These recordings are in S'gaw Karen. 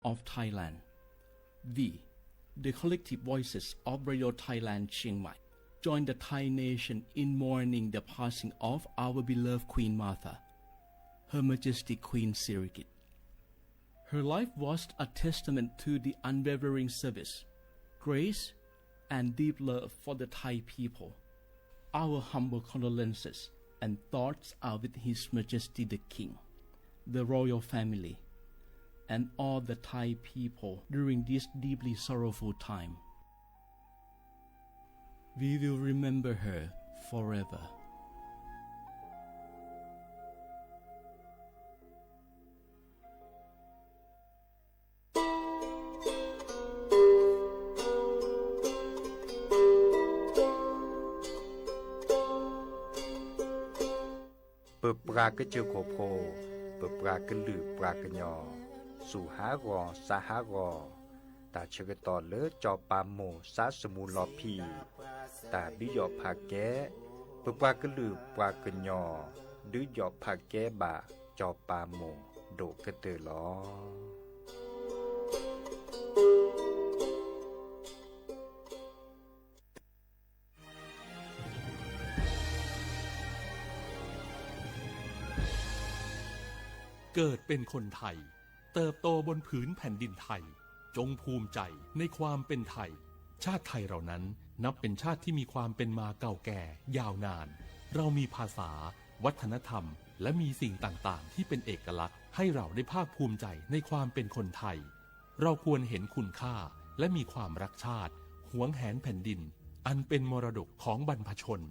of Thailand. We, the collective voices of Radio Thailand Chiang Mai, join the Thai nation in mourning the passing of our beloved Queen Mother, Her Majesty Queen Sirikit. Her life was a testament to the unwavering service, grace, and deep love for the Thai people. Our humble condolences and thoughts are with His Majesty the King, the royal family, and all the Thai people during this deeply sorrowful time. We will remember her forever. ပပှၤကစၢၢ်ခိၣ်ဖိ, ပပှၤကလုာ်ပှၤကညီ, စူၢ်ဟးဂီၤစါဟးဂီၤ, တၢ်ဆၢကတီၢ်လၢစီၤပၤမိၢ်စါစမူလီၤဖံး, တၢ်ဒုးယီၣ်ဖးကဲ, ပပှၤကလုာ်ပှၤကညီ, ဒုးယီၣ်ဖးကဲဘၣ်စီၤပၤမိၢ်ဒိၣ်ကတၢၢ်လီၤ. เกิดเป็นคนไทย เติบโตบนผืนแผ่นดินไทย จงภูมิใจในความเป็นไทย ชาติไทยเรานั้นนับเป็นชาติที่มีความเป็นมาเก่าแก่ยาวนาน เรามีภาษา วัฒนธรรม และมีสิ่งต่างๆ ที่เป็นเอกลักษณ์ให้เราได้ภาคภูมิใจในความเป็นคนไทย เราควรเห็นคุณค่าและมีความรักชาติ หวงแหนแผ่นดิน อันเป็นมรดกของบรรพชน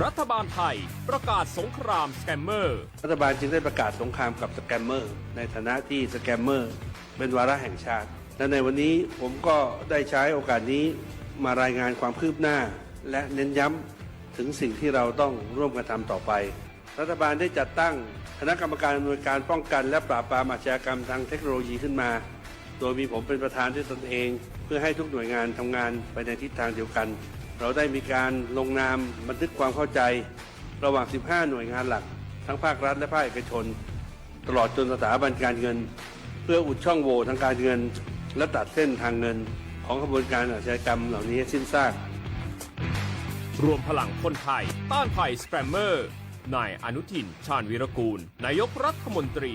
รัฐบาลไทยประกาศสงครามสแกมเมอร์ รัฐบาลจึงได้ประกาศสงครามกับสแกมเมอร์ ในฐานะที่สแกมเมอร์เป็นวาระแห่งชาติ และในวันนี้ผมก็ได้ใช้โอกาสนี้มารายงานความคืบหน้า และเน้นย้ำถึงสิ่งที่เราต้องร่วมกันทำต่อไป รัฐบาลได้จัดตั้งคณะกรรมการอำนวยการป้องกันและปราบปรามอาชญากรรมทางเทคโนโลยีขึ้นมา โดยมีผมเป็นประธานด้วยตนเอง เพื่อให้ทุกหน่วยงานทำงานไปในทิศทางเดียวกัน เราได้มีการลงนามบันทึกความเข้าใจ ระหว่าง สิบห้า หน่วยงานหลัก ทั้งภาครัฐและภาคเอกชน ตลอดจนสถาบันการเงิน เพื่ออุดช่องโหว่ทางการเงิน และตัดเส้นทางเงินของขบวนการอาชญากรรมเหล่านี้ให้สิ้นซาก รวมพลังคนไทยต้านภัยสแกมเมอร์ นายอนุทิน ชาญวีรกูล นายกรัฐมนตรี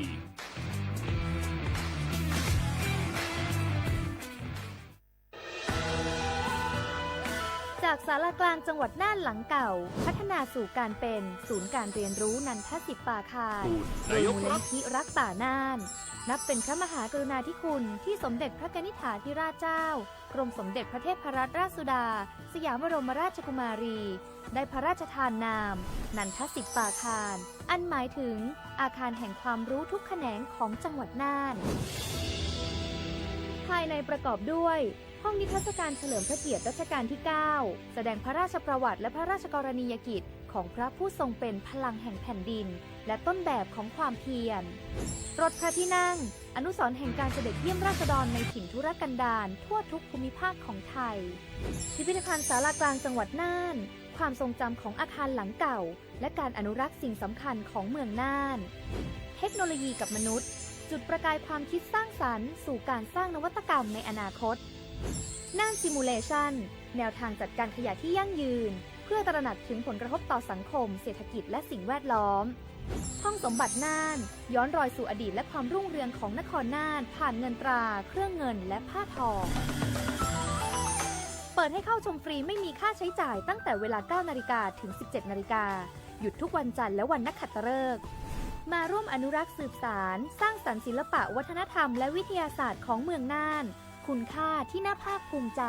จากศาลากลางจังหวัดน่านหลังเก่า พัฒนาสู่การเป็นศูนย์การเรียนรู้นันทสิปปาคาร โดยมูลนิธิรักป่าน่าน นับเป็นพระมหากรุณาธิคุณที่สมเด็จพระกนิษฐาธิราชเจ้า กรมสมเด็จพระเทพรัตนราชสุดา สยามบรมราชกุมารี ได้พระราชทานนาม นันทสิปปาคาร อันหมายถึงอาคารแห่งความรู้ทุกแขนงของจังหวัดน่าน ภายในประกอบด้วย ห้องนิทรรศการเฉลิมพระเกียรติรัชกาลที่ เก้า แสดงพระราชประวัติและพระราชกรณียกิจของพระผู้ทรงเป็นพลังแห่งแผ่นดิน และต้นแบบของความเพียร รถพระที่นั่ง อนุสรณ์แห่งการเสด็จเยี่ยมราษฎรในถิ่นทุรกันดารทั่วทุกภูมิภาคของไทย พิพิธภัณฑ์ศาลากลางจังหวัดน่าน ความทรงจำของอาคารหลังเก่า และการอนุรักษ์สิ่งสำคัญของเมืองน่าน เทคโนโลยีกับมนุษย์ จุดประกายความคิดสร้างสรรค์สู่การสร้างนวัตกรรมในอนาคต น่าน Simulation แนวทางจัดการขยะที่ยั่งยืน เพื่อตระหนักถึงผลกระทบต่อสังคม เศรษฐกิจ และสิ่งแวดล้อม ห้องสมบัติน่าน ย้อนรอยสู่อดีตและความรุ่งเรืองของนครน่าน ผ่านเงินตรา เครื่องเงิน และผ้าทอ เปิดให้เข้าชมฟรีไม่มีค่าใช้จ่ายตั้งแต่เวลา เก้านาฬิกา ถึง สิบเจ็ดนาฬิกา หยุดทุกวันจันทร์และวันนักขัตฤกษ์ มาร่วมอนุรักษ์สืบสาน สร้างสรรค์ศิลปะวัฒนธรรมและวิทยาศาสตร์ของเมืองน่าน คุณค่าที่น่าภาคภูมิใจ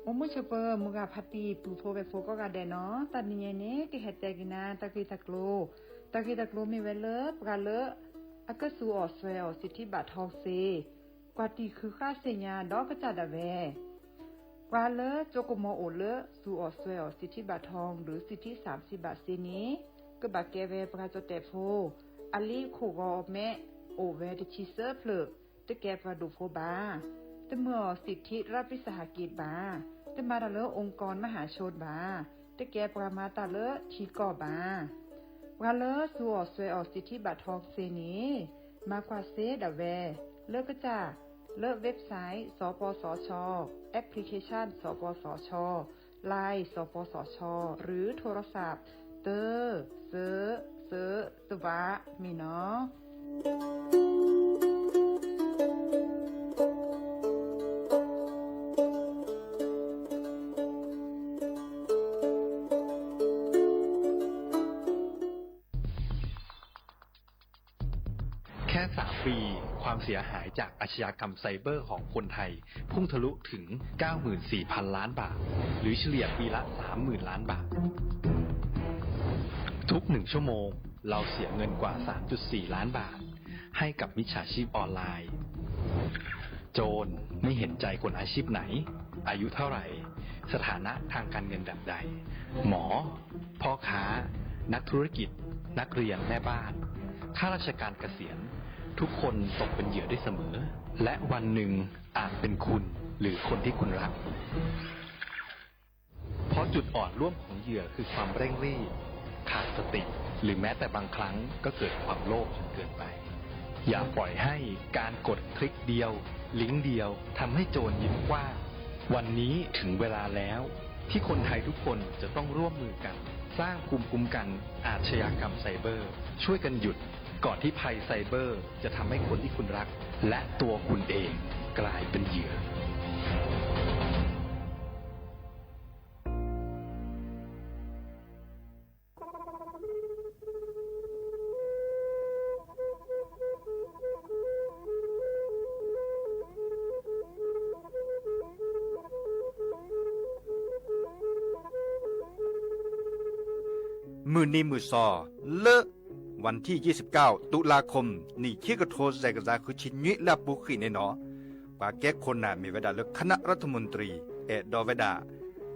အိၣ်မုာ်ဆိးပၢၤ မုၢ်ဂၤဖါတံၢ် ပုၢ်ဖိဝဲၢ်ဖိကိးဂၤဒဲးနီၤ, တနံၤညါအံၤန့ၣ် ကဟဲတဲက့ၤနၤ တၢ်ဂ့ၢ်တၢ်ကျိၤ, တၢ်ဂ့ၢ်တၢ်ကျိၤမ့ၢ်ဝဲလၢ ပှၤလၢအကစူၢ်အီၣ်စွဲအီၣ် စံးထံဘၣ်ထီစ့ၢ်, ကွၢ်တံၢ်ဃုဃၣ်သ့ၣ်ညါဒီးကစၢ်ဒၣ်ဝဲ ပှၤလၢကၠိကမီၤအိၣ်လၢ သူၣ်အီၣ်စွဲအီၣ် စံးထံးဘၣ်ထီၣ် ဒုး စံးထံးစၣ် စံးဘၣ်စ့န့ၣ် ကဘၣ်ကဲဝဲပှၤကၠီၣ်တဲၣ်ဖိ အလံအခိၣ်ဂီၤအမဲ အိၣ်ဝဲတဆံသၢဖျၢၣ် တကဲပှၤဒိၣ်ဖိဘၣ်. တမၢအီၤ စံးထံးရးဘံစဟးက့း ဘၣ်. တမၤတၢ်လၢ အိၣ်ကီၢ်မဟးဆိၣ် ဘၣ်. တကဲပှၤမၤတၢ်လၢထံကီၢ်ဘၣ်. ပှၤလၢသူၣ်အီၣ်စွဲအီၣ် စံးထံးဘၣ်ထီၣ်သ့ၣ်န့ၣ် မၤကွၢ်စ့ဒၣ်ဝဲ လၢကစၢ် လၢ website စီၤပီစီၤဆီ application စီၤပီစီၤဆီ Line စီၤပီစီၤဆီ ရူ ထိရစး တၢ သၢ သၢ သၢ မ့ၢ်နီၤ. แค่สามปี ความเสียหายจากอาชญากรรมไซเบอร์ของคนไทย พุ่งทะลุถึง เก้าหมื่นสี่พัน ล้านบาท หรือเฉลี่ยปีละ สามหมื่น ล้านบาท ทุกหนึ่งชั่วโมง เราเสียเงินกว่า สามจุดสี่ ล้านบาท ให้กับมิจฉาชีพออนไลน์ โจรไม่เห็นใจคนอาชีพไหน อายุเท่าไหร่ สถานะทางการเงินแบบใด หมอ พ่อค้า นักธุรกิจ นักเรียน แม่บ้าน ข้าราชการเกษียณ ทุกคนตกเป็นเหยื่อได้เสมอ และวันหนึ่งอาจเป็นคุณหรือคนที่คุณรัก เพราะจุดอ่อนร่วมของเหยื่อคือความเร่งรีบ ขาดสติ หรือแม้แต่บางครั้งก็เกิดความโลภจนเกินไป อย่าปล่อยให้การกดคลิกเดียว ลิงก์เดียว ทำให้โจรยิ้มกว้าง วันนี้ถึงเวลาแล้ว ที่คนไทยทุกคนจะต้องร่วมมือกัน สร้างภูมิคุ้มกันอาชญากรรมไซเบอร์ ช่วยกันหยุด ก่อนที่ภัยไซเบอร์จะทำให้คนที่คุณรัก และตัวคุณเองกลายเป็นเหยื่อ မုၢ်နံၤမုၢ်သီ လၢ วันที่ยี่สิบเก้า ตุลาคม နံၣ်ခံကထိ စဲးကစး ဃုဆံနွံ လၢအပူၤကွံာ်န့ၣ်နီၤ, ပှၤကဲခိၣ်နၢ်မ့ၢ်ဝဲဒၣ်လၢ คณะรัฐมนตรี အဲၣ်ဒိးဝဲဒၣ်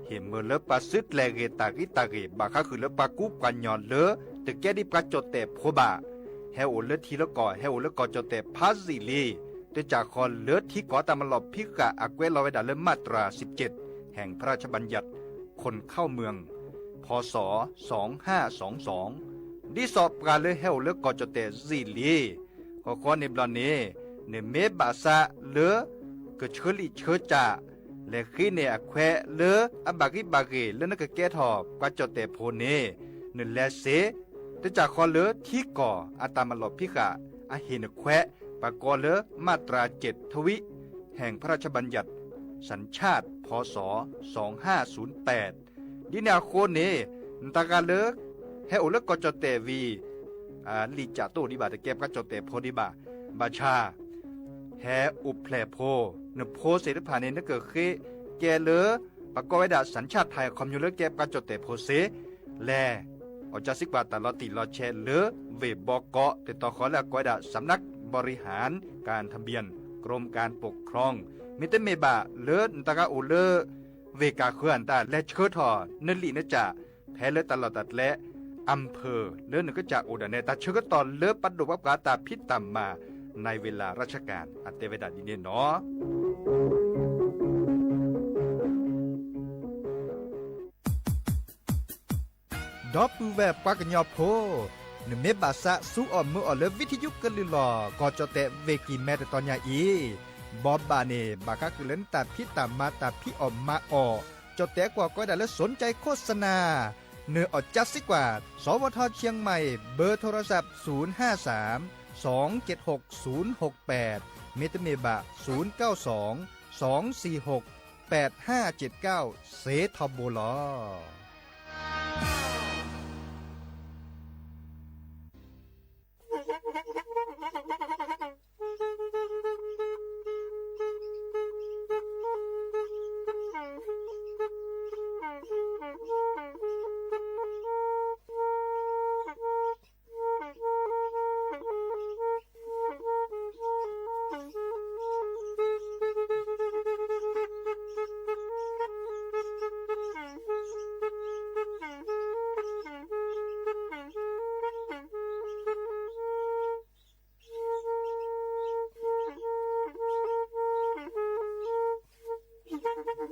ဟ့ၣ်မၢလၢပှၤစုကျဲၤဂ့ၤတၢ်ဂံၢ်တၢ်ဂ့ၤ ဘၣ်ဃးဃုာ်လၢပှၤကူပှၤကညီလၢ တကဲဒ်ပှၤကၠီၣ်တဲၣ်ဖိဘၣ်, ဟဲအိၣ်လၢထံလၢကီၢ် ဟဲအိၣ်လၢကီၢ်ကၠီၣ်တဲၣ်ဖးယံာ်လံ, တကးဃီလၢထံကီၢ်တၢ်မၤလီၢ်ဖံးဃာ်အကွဲးလီၤဝဲဒၣ်လၢ มาตราสิบเจ็ด แห่งพระราชบัญญัติ คนเข้าเมือง พ.ศ. สองห้าสองสอง ဒ်သိးပှၤလၢဟဲအိၣ်လၢကီၢ်ကၠီၣ်တဲၣ်ယံာ်လံ ဃီဃီန့ၣ်ဘျီန့ၣ် နမ့ၢ်ဘၣ်ဆၣ်လၢ ကဆၢလံာ်ဆၢစၢ် လဲၤဃ့န့ၢ်အခွဲးလၢအဘၣ်ဂံၢ်ဘၣ်ဂ့ၤ လၢနကကဲထီၣ်ပှၤကၠီၣ်တဲၣ်ဖိန့ၣ် နလဲၤစ့, တကးဃီလၢထံကီၢ်အတၢ်မၤလီၢ်ဖံးဃာ် အဟ့ၣ်နခွဲး ပှၤကိးလၢ มาตราเจ็ด ทวิ แห่งพระราชบัญญัติ สัญชาติ พ.ศ. สองห้าศูนย์แปด ဒ်န့ၣ်အဃိန့ၣ် နတၢ်ဂၤလၢ ဟဲအိၣ်လၢကီၢ်ကၠီၣ်တဲၣ်ဝံၤ လံာ်ကၠးတအိၣ်ဒံးဘၣ် တကဲပှၤကၠီၣ်တဲၣ်ဖိဒံးဘၣ်, ဘၣ်ဆၣ် ဟဲအိၣ်ဖျဲၣ်ဖိ, နဖိသ့ၣ်တဖၣ်န့ၣ် နကဃ့ကဲလၢ ပှၤကိးဝဲဒၣ် สัญชาติไทย အခီပညီလၢကဲပှၤကၠီၣ်တဲၣ်ဖိစ့, လဲၤ အီၣ်ကၢစံကွၢ်တၢ်လီၤတံၢ်လီၤဆဲးလၢ ဝ့ၢ်ဘီကီး တတီၤဃီလၢအကိးဝဲဒၣ် สำนักบริหารการทะเบียน กรมการปกครอง မ့တမ့ၢ်ဘၣ်လၢနတၢ်ဂၤအိၣ်လၢ ဝ့ၢ်ကၢ်ဃၢၤအတၢ် လဲၤဆှၢထီၣ်နလံာ်နကၠး ဖဲလၢတၢ်လီၢ်တၢ်ကျဲ อำเภอ လၢနကစၢ်အိၣ်ဒၣ်နဲ တၢ်ဆၢကတီၢ်လၢပဒိၣ်ပှၤပှၤတၢ်ဖံးတၢ်မၤ ในเวลาราชการ အတဲဝဲဒၣ်ဒ်န့ၣ်နီၤ. ဒီပုၢ်ဝဲၢ်ပှၤကညီဖိ, နမ့ၢ်ဘၣ်ဆၣ်ဆူအီၣ်မုာ်အီၣ်လၢ ဝံထံယူကလုၢ်လီၢ် ကီၢ်ကၠီၣ်တဲၣ်ဝ့ၢ်ကံၢ်မဲတတီၤညါအံၤ, ဘီဘၣ်န့ၣ် ဘၣ်ဃးဃုာ်လၢနတၢ်ဖံးတၢ်မၤတၢ်ဖံးအီၣ်မၤအီၣ်, ကၠီၣ်တဲၣ်ကွီၢ်ကိးဝဲဒၣ်လၢ สนใจโฆษณา နအီၣ်ကၢစံကွၢ် สวท เชียงใหม่ เบอร์โทรศัพท์ ศูนย์ห้าสาม สองเจ็ดหก ศูนย์หกแปด မ့တမ့ၢ်ဘၣ် ศูนย์เก้าสอง สองสี่หก แปดห้าเจ็ดเก้า စ့ထီဘိလီၤ.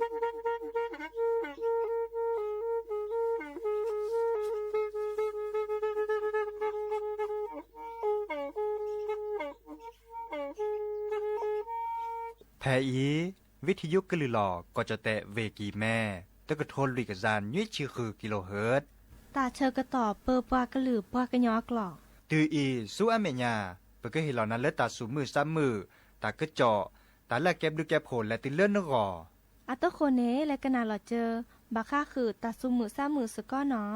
ဖဲအံၤ ဝံထံယိကလုၢ်လီၤ ကီၢ်ကၠီၣ်တဲၣ် ဝ့ၢ်ကံၢ်မဲ တကထိလွံၢ်ကယၤနွံဆံဃု kilohertz တၢ်ဆၢကတီၢ်ပၢပှၤကလုာ်ပှၤကညီအကျိာ်. တုၤအံၤဆူအမဲာ်ညါ ပကဟ့ၣ်လီၤနၤလၢတၢ်သူၣ်မုာ်သးမုာ်, တၢ်ကစီၣ်, တၢ်လၢအကဲဘျုးကဲဖှိၣ်လဲၤတုၤလၢနဂီၢ်. အသဃိန့ၣ် လဲၤကနၣ်လီၤစၢၤ ဘၣ်ဃးဃုာ်တၢ်သူၣ်မုာ်သးမုာ်စ့ၢ်ကီးနီၤ.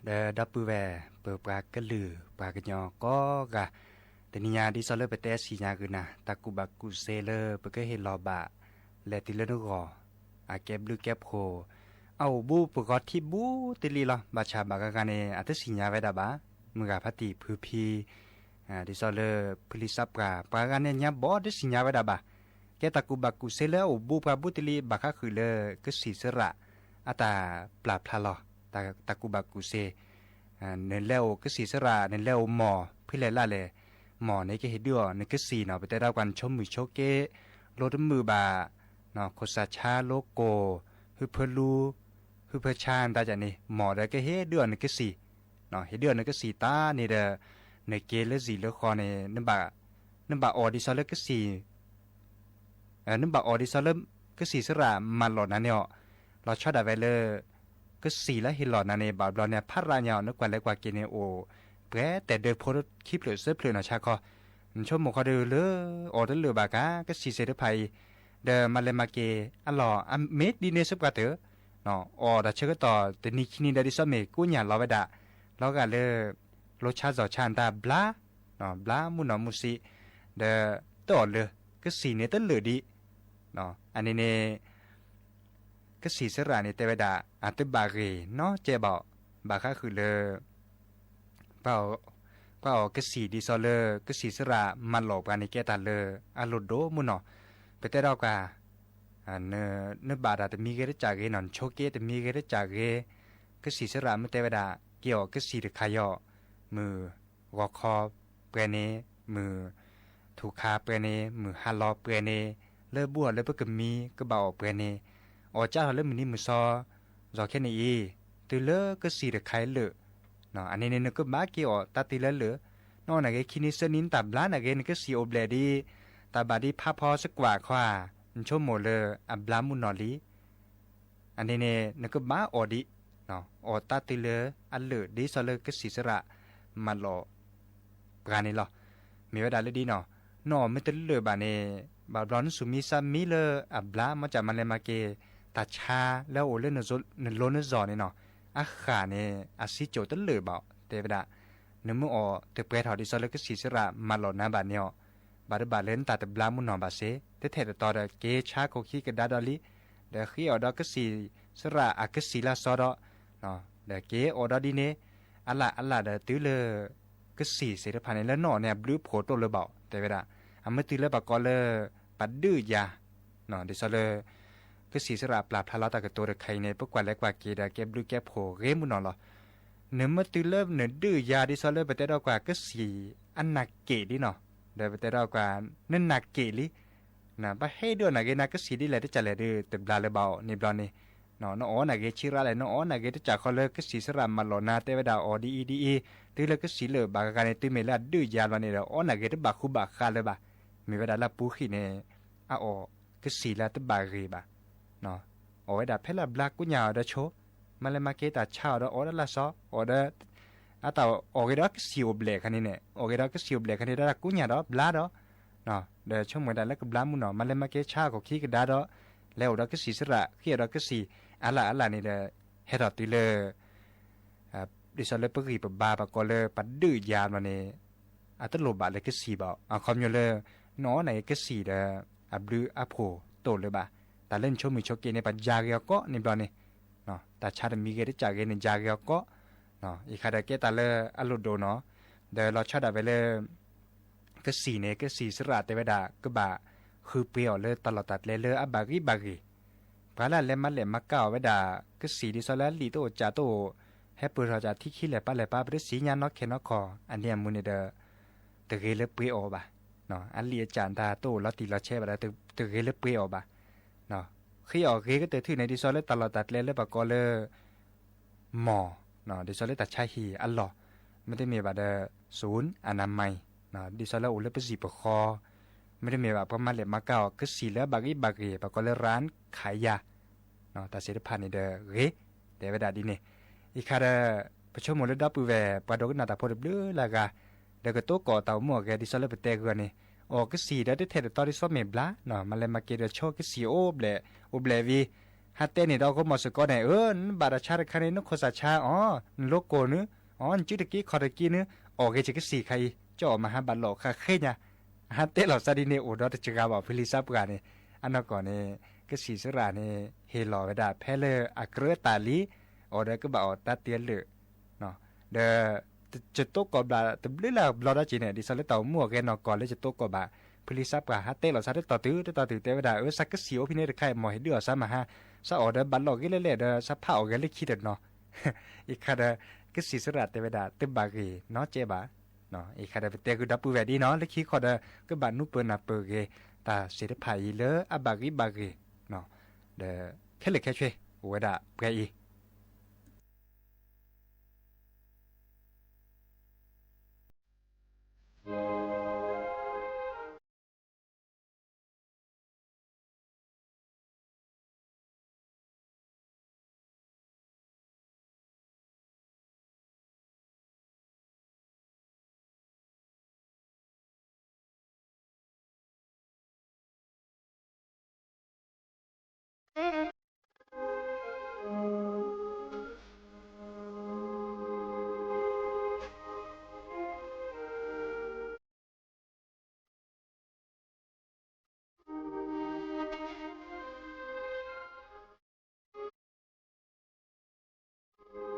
ဒီးဒီပုၢ်ဝဲၢ် ပပှၤကလုာ်ပှၤကညီကိးဂၤ, တနံၤညါဒ်သိးလၢပတဲစံၣ်ညါဂ့ၤနၤ တၢ်ကူၣ်ဘၣ်ကူၣ်စ့လၢပကဟ့ၣ်လီၤဘၣ် လဲၤတုၤလၢနဂီၢ် အကဲဘျုးကဲဖှိၣ်, အအိၣ်ဘူးပဂီၤထံဘူးတလံၤလီၤ. ဘၣ်ဆၣ်ဘၣ်ဂၤဂၤန့ၣ် အတစံၣ်ညါဝဲဒၣ်ဘၣ်, မုၢ်ဂၤဖါတံၢ်ဖုဖံ ဒ်သိးလၢဖုလံၤသးပှၢ် ပှၤဂၤန့ၣ်ညါဘီတစံၣ်ညါဝဲဒၣ်ဘၣ်. ကဲတၢ်ကူၣ်ဘၣ်ကူၣ်စ့လၢအအိၣ်ဘူးပှၤဘူးတလံၤ ဘၣ်ဃးဃုာ်လၢကစံၣ်စရၣ် အတၢ်ပျၢ်ဖျါလီၤ တၢ်ကူၣ်ဘၣ်ကူၣ်စ့ နလဲၤအိၣ်ကစံၣ်စရၣ် နလဲၤအိၣ်မီၢ် ဖဲလဲၣ်လၢ်လဲၣ် မီၢ်န့ၣ်ကဟ့ၣ်ဒုးအီၤနကစံၣ်နီၤ. ပတဲဒၣ်ကွၢ်နဆိမုၢ်ဆိက့ လိတမုာ်ဘၣ်, ခိၣ်စၣ်ဆါလိကိၢ် ဟုဖၢလူ ဟုဖၢဆါနတၢ်န့ၣ် မီၢ်ဒီးကဟ့ၣ်ဒုးအီၤနကစံၣ်, ဟ့ၣ်ဒုးအီၤနကစံၣ်တၢ်န့ၣ်ဒီး နက့ၤလၢစံၣ်လၢဃီန့ၣ် နဘၣ်အီၣ်ဒ်သိးလၢကစံၣ် နဘၣ်အီၣ်ဒ်သိးလၢ ကစံၣ်စရၣ်မၤလီၢ်နၤန့ၣ်အီၤ, လီၤဆီဒၣ်ဝဲလၢ ကစံၣ်လၢဟ့ၣ်လီၤနၤန့ၣ် ဘၣ်ဘျီန့ၣ် ဖးရၣ်ညါအီၤ နကွၢ်လဲၤကွၢ်က့ၤန့ၣ်အိၣ် ပှဲၤတဲာ်ဒၢဖိခံဖျၢၣ်သၢဖျၢၣ်နီၤဆါခီ, နဆိကမိၣ်ခီဒုးလၢ အီၣ်တလၢာ်ဘၣ်ကါ ကစံၣ်သ့ၣ်တဖၣ်အံၤ, ဒီးမၤလဲၤမၤက့ၤ အလီၢ် အမ့ၢ်ဒ်န့ၣ်စ့ၢ်ပှၤတၢၢ် အီၣ်တၢ်ဆၢကတီၢ်တနံၤခံနံၤဒီးဒ်သိးမ့ၢ်ကိးညၣ်လီၤဝဲဒၣ်, လီၤဂာ်လၢ လိဆါစီၤဆါနတၢ်ဘျါ, ဘျါမုၢ်နီၢ်မုၢ်ဆံး, ဒီးတအီၣ်လၢ ကစံၣ်န့ၣ်တလၢာ်ဒံး, အန့ၣ်န့ၣ် ကစံၣ်စရၣ်န့ၣ်တဲဝဲဒၣ် အတဘၣ်ဂ့ၤနီတစဲးဘၣ်, ဘၣ်ဃးဃုာ်လၢ ပှၤအီၣ်ကစံၣ်ဒ်သိးလၢ ကစံၣ်စရၣ်မၤလီၢ်ပှၤန့ၣ် ကဲတၢ်လၢအလိၣ်ဒိၣ်မုၢ်နီၢ်, ပတဲထီၣ်ကွၢ် နဘၣ်တၢ်တမံၤဂ့ၤတစဲးဂ့ၤနီၤ နဆိက့တမံၤဂ့ၤတစဲးဂ့ၤ, ကစံၣ်စရၣ်မ့ၢ်တဲဝဲဒၣ် က့ၤအီၣ်ကစံၣ်တခါအံၤ မုၢ်ဂီၤခီပှဲၤန့ၣ်, မုၢ်ထူၣ်ခါပှဲၤန့ၣ်, မုၢ်ဟါလီၤပှဲၤန့ၣ်, လၢဘူၣ်အီၤလၢပကမံကဘၣ်အီၣ်ပှဲၤန့ၣ်, အီၣ်ကၢ်ထီၣ်လၢမုၢ်နံၤမုၢ်သီ, စီၤခဲန့ၣ်အံၤ တုၤလၢကစံၣ်တခါအံၤလၢာ်, အန့ၣ်န့ၣ် နကဘၣ်က့ၤအီၣ်တၢ်တုၤလၢလၢာ်, နအီၣ်နၤဂ့ၤခံနံၤသၢနံၤ နတၢ်ဘျါနၤဂ့ၤ နကစံၣ်အိၣ်ဘျဲၣ်ဒ် တၢ်ဘၣ်ဒ်ဖးဖီစကွၢ်ခီဧါ, နဆိကမိၣ်လၢအဘျါမုၢ်နီၢ်လံ အန့ၣ်န့ၣ် နကဘၣ်အီၣ်ဒံး, အီၣ်တၢ်တုၤလၢအလၢာ်ဒ်သိးလၢကစံၣ်စရၣ်မၤလီၢ်ပှၤန့ၣ်လီၤ. မ့ၢ်ဝဲဒၣ်လၢဒ်နီၤ, နအီၣ်မ့ၢ်တလၢာ်ဘၣ်န့ၣ် ဘၣ်ဘျီနသူၣ်မံသးမံလၢအဘျါ မ့ၢ်ကမၤလဲၤမၤက့ၤ တၢ်ဆါလၢအအိၣ်လၢနလိၤနလီၢ်န့ၣ်နီၤ, အဃၣ်န့ၣ် အစံကၠိၣ်တလၢာ်ဘၣ် တဲဝဲဒၣ်, နမ့ၢ်အီၣ်တပှဲၤထီၣ်ဒ်သိးလၢကစံၣ်စရၣ်မၤလီၢ်နၤဘၣ်န့ၣ်အီၤ, ဘၣ်တဘၣ်လၢနတၢ်တဘျါမုၢ်နီၢ်ဘၣ်စ့ၢ်, တထဲသိးတီဒီး က့ၤဆါခိၣ်ခံကဒါဒီးလံ, ဒီးဃ့အီၣ်ဒီးကစံၣ်စရၣ်အကစံၣ်လၢစီဒီး, ဒီးက့ၤအီၣ်ဒီးဒ်န့ၣ် အလၢ်အလၢ်ဒီးတုၤလၢ ကစံၣ်သ့ၣ်တဖၣ်န့ၣ် လၢနအီၣ်န့ၣ်အဘျုးအဖှိၣ်တအိၣ်လၢၤဘၣ် တဲဝဲဒၣ်, အမ့ၢ်တုၤလၢပှၤကိးလၢ ပဒုးယၤ, ဒ်သိးလၢ ကစံၣ်စရၣ်ပျၢ်ဖျါလီၤတၢ်ကတိၤတခါအံၤန့ၣ် ပကွၢ်လဲၤကွၢ်က့ၤဒီးကဲဘျုးကဲဖှိၣ်ဂ့ၤမုၢ်နီၢ်လီၤ. နမ့ၢ်တုၤလၢနဒုးယၤဒ်သိးလၢပတဲထီၣ်ကွၢ်ကစံၣ်အနၢ်က့ၣ်လံနီၤ, ဒီးပတဲထီၣ်ကွၢ် နနၢ်က့ၣ်လံ, ပဟ့ၣ်ဒုးအီၣ်နၤဂ့ၤနၤကစံၣ်ဒ်လဲၣ်တစဲးလဲၣ်ဒုး တဘျါလၢၤဘၣ်အီၤန့ၣ်ဘျီန့ၣ်, နအီၣ်နၤဂ့ၤဆံးရၣ်လဲၣ် နအီၣ်နၤဂ့ၤတစဲးခီလၢကစံၣ်စရၣ်မၤလီၢ်နၤ တဲဝဲဒၣ်အီၤဒ်အံၤဒ်အံၤ, တုၤလၢကစံၣ်လၢာ်ဘၣ်ဂၤဂၤန့ၣ် တုၤမ့ၢ်လၢအဒုးယၤဘျီန့ၣ်ဒီး အီၣ်နၤဂ့ၤတဘၣ်ဃူဘၣ်ဃးလၢၤဘၣ်. မ့ၢ်ဝဲဒၣ်လၢအပူၤဃံၣ်န့ၣ် အအီၣ်ကစံၣ်လၢတဘၣ်ဂ့ၤဘၣ် အီၣ်ဝဲဒၣ်ဖဲလၢအဘျါကိးညါအီၤဒီးဆိ, မၤလဲၤမၤက့ၤတၢ်ဆါအီၤဒီးအီၣ်ဒၣ်လၢစီ, အီၣ်ဒီး အတၢ်အီၣ်ဂ့ၤဒီးကစံၣ်အိၣ်ဘျဲၣ်ခါန့ၣ်န့ၣ် အီၣ်ဂ့ၤဒီးကစံၣ်အိၣ်ဘျဲၣ်ခါန့ၣ် ဒၣ်ကိးညါဒီးဘျါဒီး, ဒီးဆိကမိၣ်ဝဲဒၣ်လၢကဘျါမုၢ်နီၢ် မၤလဲၤမၤက့ၤဆါအခိၣ်ခံကဒါဒီး, လဲၤအိၣ်ဒီးကစံၣ်စရၣ် ဃ့အီၣ်ဒီးကစံၣ်အလၢ်အလၢ်န့ၣ်ဒီး, ဟဲထီၣ်တုၤလၢ ဒ်သိးလၢပဂံၢ်ပဘါပှၤကိးလၢပဒုးယၤဘျီန့ၣ်, အတလိၣ်ဘၣ်လၢကစံၣ်ဘၣ် အခီပညီလၢ နအီၣ်နၤဂ့ၤကစံၣ်ဒီး အဘျုးအဖှိၣ်တအိၣ်လၢၤဘၣ်. တၢ်လၢနဆိမုၢ်ဆိက့ၤန့ၣ် ပယၤဂ့ၤအီၤကိးန့ၣ်ဘျီန့ၣ်, တၢ်ဆါတမံၤဂ့ၤတစဲးဂ့ၤန့ၣ် ယၤဂ့ၤအီၤကိး, အံၤခါဒီးကဲတၢ်လၢအလိၣ်ဒိၣ်နီၤ, ဒီးလီၤဆီဒၣ်ဝဲလၢ ကစံၣ်န့ၣ် ကစံၣ်စရၣ်တဲဝဲဒၣ် ကဘၣ်ဃုပှ့ၤအီၤလၢတၢ်လီၢ်တၢ်ကျဲလၢအဘၣ်ဂံၢ်ဘၣ်ဂ့ၤ, ပှၤလၢအလဲၤမၤလဲၤမၤကၢ်အီၤဝဲဒၣ် ကစံၣ်ဒ်သိးလၢအလံာ်တအိၣ်စၢ်တအိၣ်, ဟဲပၢၢ်ထီၣ်စၢ်ထံခံလဲၣ်ပၢ်လဲၣ်ပၢ် ပတသ့ၣ်ညါနီၢ်ခဲနီၢ်ခီ, အန့ၣ်အမူန့ၣ်ဒီး တဂ့ၤလၢပှ့ၤအီၤဘၣ်. အလံာ်အစၢ်တၢ်တအိၣ်လီၤတံၢ်လီၤဆဲးဘၣ်ဒီး တဂ့ၤလၢပှ့ၤအီၤဘၣ်. ဃ့အီၤဂ့ၤကတၢၢ်ထူၣ်န့ၣ် ဒ်သိးလၢတၢ်လီၢ်တၢ်ကျဲလၢပှၤကိးလၢ မီၢ်, ဒ်သိးလၢတၢ်ဆါဟံၣ်အလီၢ်, မ့တမ့ၢ်ဘၣ်ဒီး ศูนย์อนามัย, ဒ်သိးလၢအိၣ်လၢပစံၣ်ပဃီ, မ့တမ့ၢ်ဘၣ် ပှၤမၤလဲၤမၤကၢ်အီၤ ကစံၣ်လၢအဘၣ်ဂံၢ်ဘၣ်ဂ့ၤ ပှၤကိးလၢ ร้านขายยา တၢ်သ့ၣ်တဖၣ်န့ၣ်ဒီးဂ့ၤ, တဲဝဲဒၣ်ဒ်န့ၣ်. အံၤခါဒီး ပဆိကမိၣ်လၢဒီပုၢ်ဝဲၢ် ပှၤဒိကနၣ်တၢ်ဖိတဘျုးလၢအဂၤ, ဒီးကတိၤကိးတၢ်အိၣ်မူအဂဲၤ ဒ်သိးလၢပတဲဂ့ၤအီၤန့ၣ်, အီၣ်ကစံၣ်ဒီးတထဲသိးတီဒ်သိးမ့ၢ်ဘျါ, မၤလဲၤမၤက့ၤဒီးဆိကစံၣ်အိၣ်ဘျဲၣ်, အိၣ်ဘျဲၣ်ဝံၤ, ဟးတဲန့ၢ်ဒီးအဃိ မီၤစ့ၢ်ကီးန့ၣ် အၢ နဘၣ်တၢ်ဆါတခါန့ၣ် နခိၣ်စၢ်ဆါအီၤ နလိကိၢ်နုၢ် အီၤ နစုတက့ခီၣ်တက့နုၢ် အီၣ်ဂ့ၤစ့ၢ်ကစံၣ်ခါအံၤ ကၠီအီၣ်မၤဟါဘၣ်လီၢ်ဃာ်ဃ့ညါ ဟးတဲလီၤစၢ်ဒ်န့ၣ် အိၣ်ဒီးတစှၤဘၣ် ဖုလံၤစးပှၢ်န့ၣ် အနီၢ်ကီၢ်န့ၣ် ကစံၣ်စရၣ်န့ၣ် ဟ့ၣ်လီၤဝဲဒၣ်ဖဲလၢအကြၢးတၢ်လံ အီၤဒီးကဘၣ်အီၣ်တၢ်တ့လၢာ် ဒီး ကတိကီၢ်ဘၣ်တဘျုးလၢအဘျီဒီးက့ၤန့ၣ် ဒ်သိးလၢတၢ်အိၣ်မူအိၣ်ဂဲၤနီၢ်ကီၢ်လၢကတိကီၢ်ဘၣ် ဖုလံၤစးပှၢ်ဟးတဲလီၤစၢ်တတီၢ်တုၤ တတီၢ်တုၤတဲဝဲဒၣ် အၢ စးကစံၣ်အိၣ်ဖဲန့ၣ်တခါအံၤ မီၢ်ဟ့ၣ်ဒုးအီၣ်စးမၤဟါ စးအီၣ်ဒီးဘၣ်လီၢ်ဂ့ၤလဲၣ်လဲၣ်ဒီး စးဖးအီၣ်ဂဲၤလၢခံတနီၤ အံၤခါဒီး ကစံၣ်စရၣ်တဲဝဲဒၣ် တဘၣ်ဂ့ၤနီတစဲးဘၣ် အံၤခါဒီးပတဲဃုာ်ဒီပုၢ်ဝဲၢ်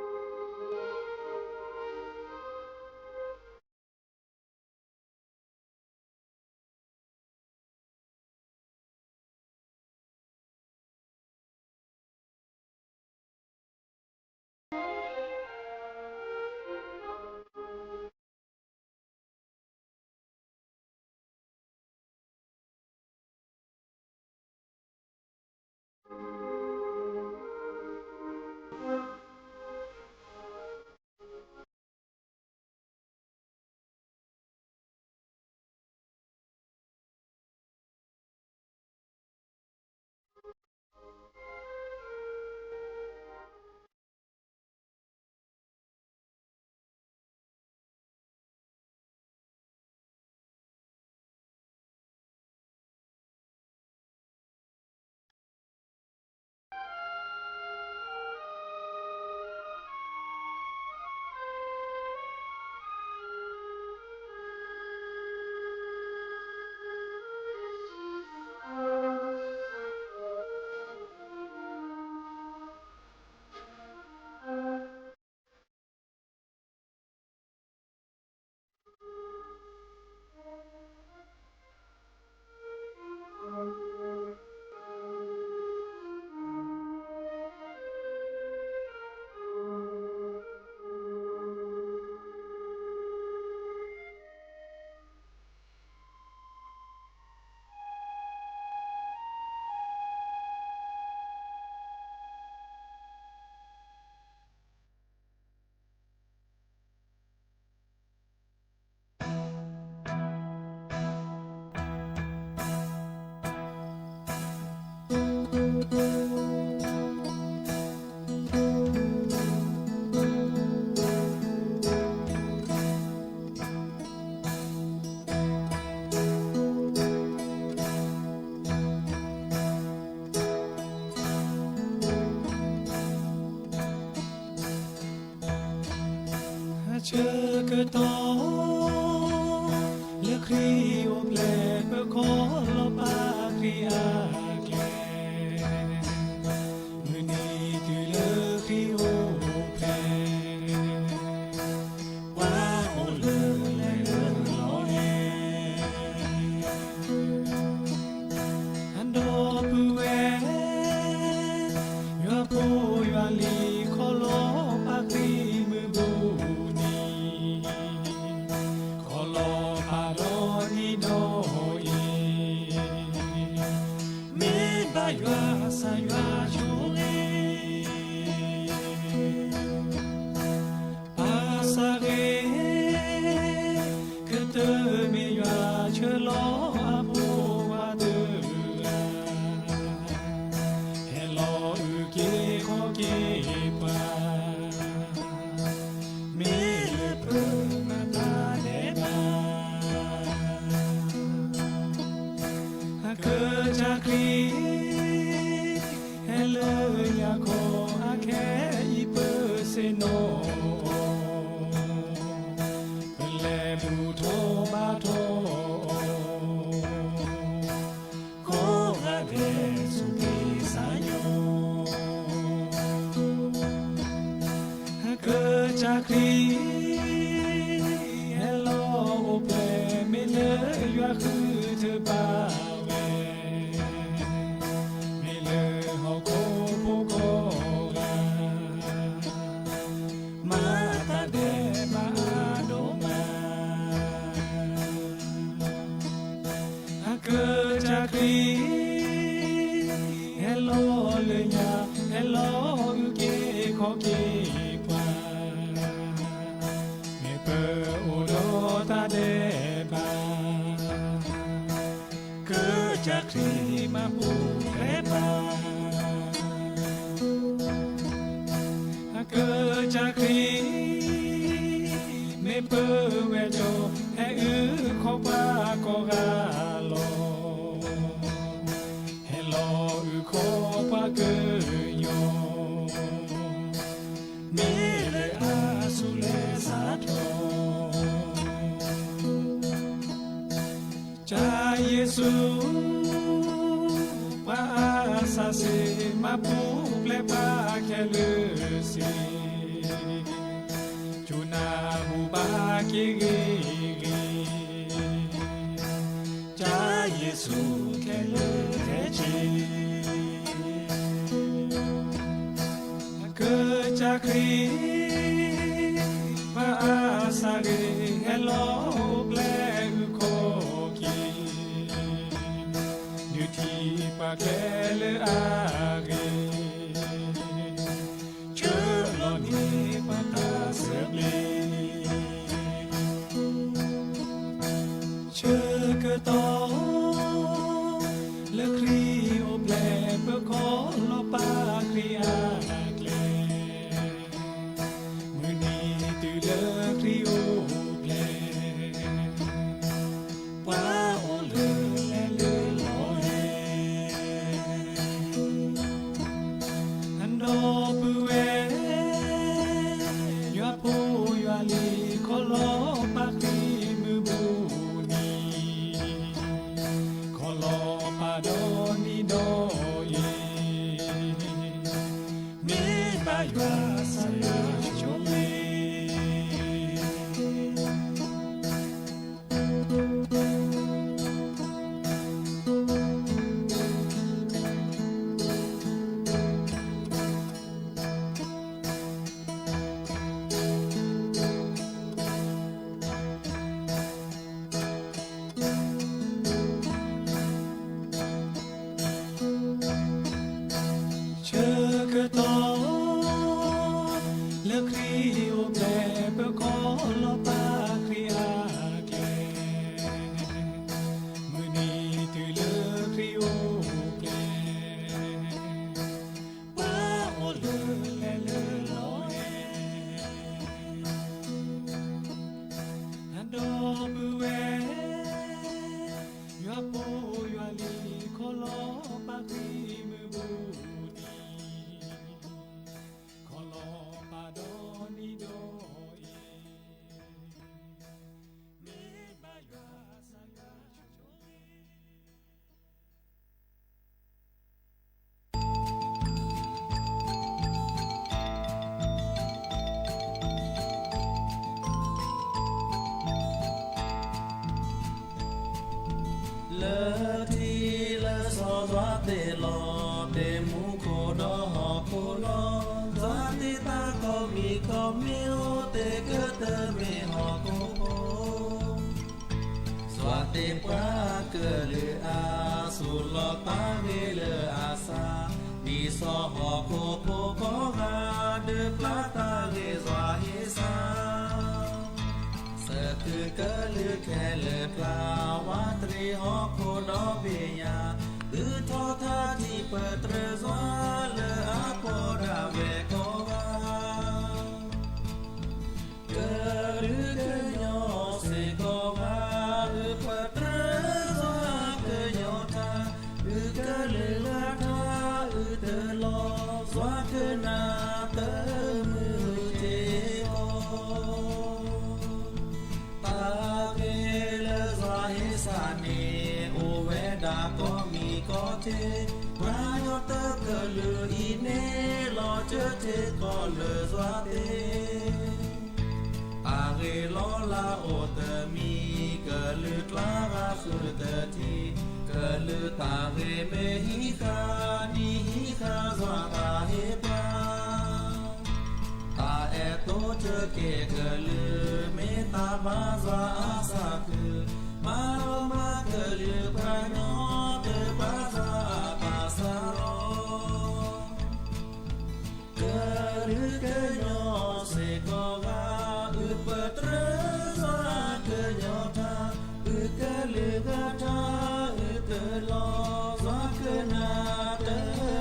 ဒ်နီၤ လၢခံခီဒီး ကဘၣ်နူပၢၤနၢ်ပၢၢ်ဂ့ၤ တၢ်စ့ၢ်တဖၣ်အံၤလၢအဘၣ်ဂ့ၤဘၣ်ဂ့ၤ ဒီးခဲလၢာ်ခဲဆ့ အိၣ်ဝဲဒၣ်ပှဲၤအံၤဆၢကတီၢ် လၢခရံာ်အိၣ်ဖျဲၣ် ပခီလီၤပာ်ခရံာ်အကျဲ, မုၢ်နံၤတုၤလၢခရံာ်အိၣ်ဖျဲၣ်, ပှၤအိၣ်လၢလဲၤလၢလီၤန့ၣ် အဒီပုၢ်ဝဲၢ်, ယွၤဖိယွၤလံၤခီလီၤပာ်ခရံာ်မုၢ်ဘူၣ်နံၤ, ခီလီၤပာ်ဒီးနံၤဒီးအ့ၤ, မ့ၢ်ဘၣ်ယွၤဆၢယွၤဆိၣ်ဂ့ၤ အစၢ်ဂ့ၤ, ကတၢၢ်မ့ၢ်ယွၤဆၢလီၤ အဖိခွါတဂၤ, ဟဲလီၤအုၣ်က့ၤခီၣ်က့ၤပှၤ, မ့ၢ်လၢပမၤတၢ်ဒဲးဘး, အကစၢ်ခရံာ် ဟဲလၢ လၢညါခီအခဲအံၤပစ့ၢ်နီၤအီၤ, ပလဲၤဘူၣ်ထီၣ်ဘါထီၣ်အီၤ, ကိးဂၤဒဲးဆူက့ၤစၢ်ညီ ကစၢ်ခရံာ် ဟဲလီၤအိၣ်ဖျဲၣ် မ့ၢ်လၢယွၤဃုထၢဘၣ်ဝဲ, မ့ၢ်လၢဟီၣ်ခိၣ်ဖိကိးဂၤ, မၤတၢ်ဒဲးဘးအါဒိၣ်မး. ကစၢ်ခရံာ် ဟဲလီၤလၢညါ, ဟဲလီၤအုၣ်က့ၤခီၣ်က့ၤပှၤ, မ့ၢ်ပအိၣ်ဒီးတၢ်ဒဲးဘး, ကစၢ်ခရံာ်မၤပူၤဖျဲးပှၤ. ကစၢ်ခရံာ် မ့ၢ်ပဝဲၢ်ဒီး ဟဲအုၣ်ခီၣ်ပှၤကိးဂၤလီၤ. ဟဲလီၤအုၣ်ခီၣ်ပှၤကညီ, မ့ၢ်လၢအဆူးလၢစးထီၣ် ကစၢ်ယ့ၣ်ၡူး ပှၤအါစၢ်စ့ၢ် မၤပူၤဖျဲးပှၤခဲလၢာ်စ့ၢ်, ကနၢ်ဟူဘၣ်က့ၤဂ့ၤဂ့ၤ, ကစၢ်ယ့ၣ်ၡူးခဲလၢာ်ခဲဆ့ ကစၢ်ခရံာ် ပှၤအါစၢ်ဂ့ၤ ဟဲလီၤအိၣ်ဖျဲၣ်အုၣ်ခီၣ်က့ၤ, ဒုးထံၣ်ပှၤခဲလၢာ်အဂ့ၢ်, ဆှၢလီၤန့ၢ်ပှၤတၢ်ဆၢဘျ့ ဆၢကတီၢ် လၢခရံာ်အိၣ်ဖျဲၣ် ပခီလီၤပာ်ခရံာ်အကျဲ, မုၢ်နံၤတုၤလၢခရံာ်အိၣ်ဖျဲၣ်, ပှၤအိၣ်လၢလဲၤလၢလီၤဟဲ ဒီပုၢ်ဝဲၢ် ယွၤဖိယွၤလံၤ ခီလီၤပာ်ခရံာ်မုၢ်ဘူၣ်နံၤ, ခီလီၤပာ်ဒီနံၤဒီအ့ၣ်, မ့ၢ်ဘၣ်ယွၤစၢ်ယွၤဆိၣ်ဂ့ၤ ဆၢကတီၢ် လၢခရံာ်အိၣ်ဖျဲၣ် ပခီလီၤပာ်ခရံာ်အကျဲ, မုၢ်နံၤတုၤလၢခရံာ်အိၣ်ဖျဲၣ် ပှၤအိၣ်လၢလဲၤလၢလီၤဟဲ, ဒီပုၢ်ဝဲၢ် ယွၤဖိယွၤလံၤ ခီလီၤပာ်ခရံာ်မုၢ်ဘူၣ်နံၤ, ခီလီၤပာ်ဒီနံၤဒီအ့ၣ်, မ့ၢ်ဘၣ်ယွၤစၢ်ယွၤဆိၣ်ဂ့ၤ လၢထံလၢစီၤ သွၤသ့ၣ်လီၤတဲာ် မူခိၣ်ဒီးဟီၣ်ခိၣ်လီၤ, သွၤသ့ၣ်တၢ်ကိးမံၤကိးမံၤ အိၣ်တ့ၢ်ကတၢၢ်မ့ၢ်ဟီၣ်ခိၣ်ဖိ, သွၤသ့ၣ်ပှၤကလုာ်အါ ဆိၣ်လီၤပာ်ဂ့ၤလၢအစၢ်, ဒ်သိးဟီၣ်ခိၣ်ဖိကိးဂၤ ဒုးပျၢ်တၢ်ဂ့ၤ သွၤဟ့ၣ်စၢ် သကုၤကလုာ်ခဲလၢာ် ဖျါဝါတရံးဟီၣ်ခိၣ်ဒီဘ့ၣ်ညါ, သုးထီၣ်ထါထံးပတြၢၤသွၤ လၢအပှဲၤဒၣ်ဝဲကိးဂၤ, ကဒုးကညီစ့ၢ်ကိးဂၤ, အုၣ်ပတြၢၤသွၤကညီထါ, အုၣ်ကလုာ်လၢထါအုၣ်တလီၤ ပှၤကညီတကလုာ်အံၤန့ၣ် လီၤစၢၤထံကီၢ်လၢယွၤသ့, တၢ်ဂ့ၢ်လီၤလးအိၣ်တမံၤ ကလုာ်ကျါဂၤဃုာ်တထံၣ်, ကလုာ်တၢ်ဂ့ၢ်မ့ၢ်ဟံးဃာ် ဒ်ဟံးဃာ်ယွၤတၢ်ဟ့ၣ်ပှၤ တၢ်အဲၣ်တိစၢၤက့ၤကလုာ် မ့ၢ်တၢ်ဘါယွၤအစၢ်ခုၣ်, မၤလီၤမၢ်ကလုာ်ပှၤကညီ တဘါယွၤအတၢ်စၢ်လီၤ. ကလုာ်ကညီစ့ၢ်ကီးဂၤ အုၣ်ပတြၢၤယွၤကညီထါ, အုၣ်ကလုာ်ဂၤထါ အုၣ်တလီၤ ယွၤကနၣ်တမုာ်စ့ၢ်ကီး လၢထံ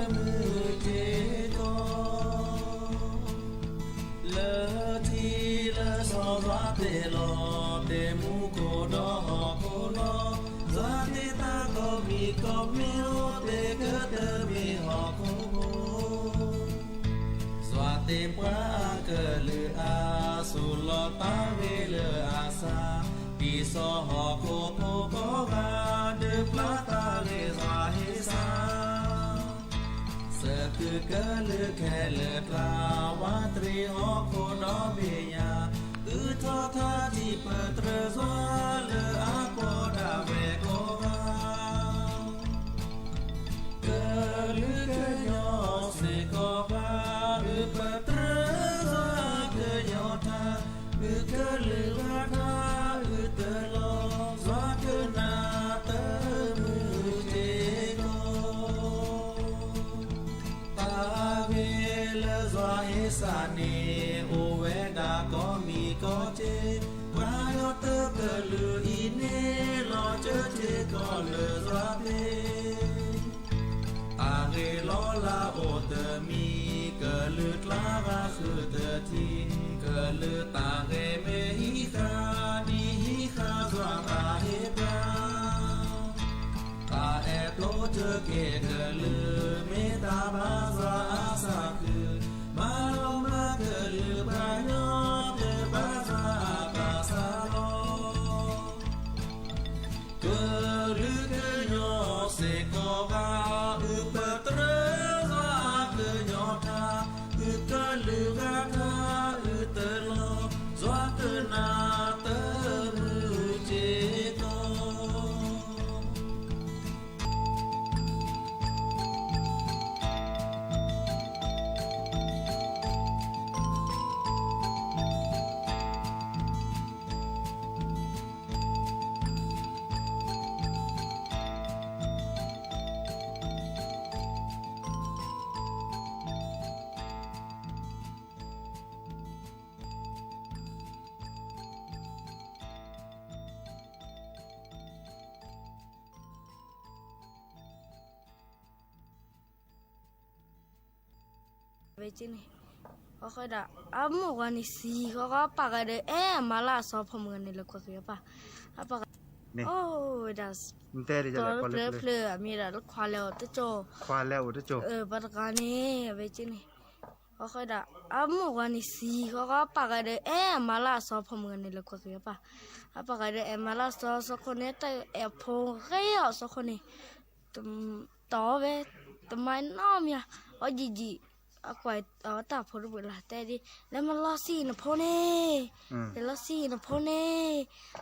လၢစီၤယွၤတ့ၢ်လီၤ တ့ၢ်မူခိၣ်ဒီးဟီၣ်ခိၣ်လီၤ, ယွၤတ့တၢ်ကိးမံၤကိးမံၤ အိၣ်တ့ၢ်ကတၢၢ်မ့ၢ်ဟီၣ်ခိၣ်ဖိ, ယွၤတ့ပှၤကလုာ်အါ စိာ်လီၤတၢ်ဂ့ၤလၢအစၢ်, ဒ်စီၤဟီၣ်ခိၣ်ဖိကိးဂၤ ဒုးပျၢ်တၢ်ဂ့ၤယွၤဟ့ၣ်စၢ် စၢၤသုးကလုာ်ခဲလၢာ်ကျါ ဝးတရံးဟီၣ်ခိၣ်ဒီဘ့ၣ်ညါ, အုၣ်ထီၣ်ထါထံၣ်ပတြၢၤယွၤ လၢအကွီၢ်ဒၣ်ဝဲကိးဂၤ, ကလုာ်ကညီစ့ၢ်ကီးဂၤ အုၣ်ပတြၢၤယွၤကညီထါ, အုၣ်ကလုာ်ဂၤထါ အုၣ်တလီၤ ယွၤကနၣ်တမုာ်စ့ၢ်ကီး တၢ်ဂ့ၢ်လၢယွၤဟ့ၣ်စၢ်န့ၣ် အိၣ်ဝဲဒၣ်ကိးမံၤကိးက့, ပှၤကညီတကလုာ်အံၤန့ၣ် လီၤစၢၤထံကီၢ်လၢယွၤသ့, တၢ်ဂ့ၢ်လီၤလးအိၣ်တမံၤ ကလုာ်ကျါဂၤဃုာ်တထံၣ်, ကလုာ်တၢ်ဂ့ၢ်မ့ၢ်ဟံးဃာ် ဒ်ဟံးဃာ်ယွၤတၢ်ဟ့ၣ်ပှၤ တၢ်အဲၣ်တိစၢၤက့ၤကလုာ် မ့ၢ်တၢ်ဘါယွၤအစၢ်ခုၣ်, မၤလီၤမၢ်ကလုာ်ပှၤကညီ တဘါယွၤအတၢ်စၢ်လီၤ. ကလုာ်ကညီစ့ၢ်ကီးဂၤ အုၣ်ပတြၢၤယွၤကညီထါ, အုၣ်ကလုာ်ဂၤထါ အုၣ်တလီၤ ယွၤကနၣ်တမုာ်စ့ၢ်ကီး. ဝဲက့န့ၣ်, အဃိဒၣ် အမိၢ်ဝၤန့ၣ်စံးဃီဃီ အပၢ်ဂၤဒီး အဲၣ်အမါလၢအစီၤဖီမုၢ်ဂၤန့ၣ် လဲၤကွၢ်က့ၤအပၢ်, အပၢ်ဂၤ, အိၣ်ဝဲဒၣ်, တီၤလၢဖျၢၣ်ဖျၢၣ် အမ့ၢ်ဒၣ်လၢခွါလဲၤအိၣ်တကၠိ, ပှၤတဂၤန့ၣ် အဝဲက့န့ၣ်, အဃိဒၣ် အမိၢ်ဝၤန့ၣ်စံးဃီဃီ အပၢ်ဂၤဒီး အဲၣ်အမါလၢအစီၤဖီမုၢ်ဂၤန့ၣ် လဲၤကွၢ်က့ၤအပၢ်, အပၢ်ဂၤဒီး အဲၣ်မါလၢအစီၤ စီၤခိၣ်န့ၣ် တၢ်အဲၣ်ဖိဃဲအီၤ စီၤခိၣ်န့ၣ် တီဝဲ, တမၤနီတမံၤ, အီယံာ်ယံာ်, အကွၢ်အတၢ်ဖိတဘ့ၣ်လၢတဲဒ်, လဲၤမၤလီၤစံနဖိန့ၣ်, လဲၤလီၤစံနဖိန့ၣ်,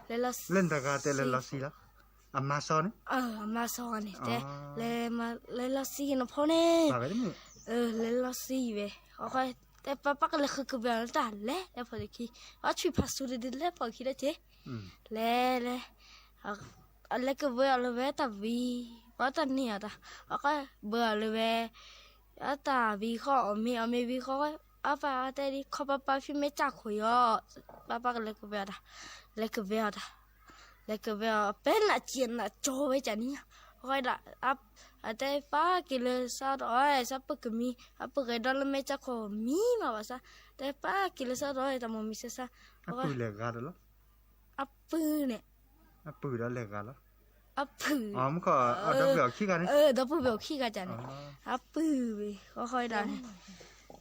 လဲၤလီၤ, လၢနတဂၤတဲလဲၤလီၤစံလီၤ, အမါစီၤန့ၣ်, အမါစီၤန့ၣ်တဲ, လဲၤလီၤစံနဖိန့ၣ်, လဲၤလီၤစံဝဲ, အဃိတဲ ပၢ်ပၢ်ကလဲၤဃုကဘဲအီၤလၢတၢ်လဲၤ လဲၤဖီၣ်တခံ, အီဆွံၣ်ဖးစူၤတဒု လဲၤဖီၣ်ခံလၢက့ၤ, လဲၤလဲၤ အလဲၤကဘဲအီၤလၢဝဲတၢ်ဝံၤ, ပှၤတၢ်န့ၢ်အီၤတၢ်, အကဘဲအီၤလၢဝဲ, အတၢ်ဝံၤဃီ အီၣ်မ့ၤ အီၣ်မ့ၤဝံၤဃီ, အပၢ်တဲဒ် ခီပၢ်ပၢ်ဖံးမ့ၢ်ကၢ်ခိၣ်အီၤ, ပၢ်ပၢ်ကလဲၤကဘဲအီၤတၢ်, လဲၤကဘဲအီၤတၢ်, လဲၤကဘဲအီၤ ပဲနးကံနးကၠီဝဲကန့ၣ်, အဃိဒၣ်, အတဲပၢ်က့ၤလၢစးဒီး အီၣ်စးပၢၢ်ကမံၤ အပၢၢ်ဂဲၤဒီးလၢမဲာ်ကၢ်ခိၣ်မံမးဘၣ်ဆၣ်, တဲပၢ်က့ၤလၢစးဒီး တၢ်မိၢ်မံၤစဲးစး, အပုၢ်လဲၤဂၤဒီးလီၤ အပုၢ်န့ၣ်, အပုၢ်ဒီးလဲၤဂၤလီၤ, အပုၢ်, ဒီပုၢ်ဝဲၢ်အီၤခံဂၤန့ၣ်, ဒီပုၢ်ဝဲၢ်အီၤခံဂၤန့ၣ်, အပုၢ်ဝံၤ ဃီဃီဒၣ်န့ၣ်,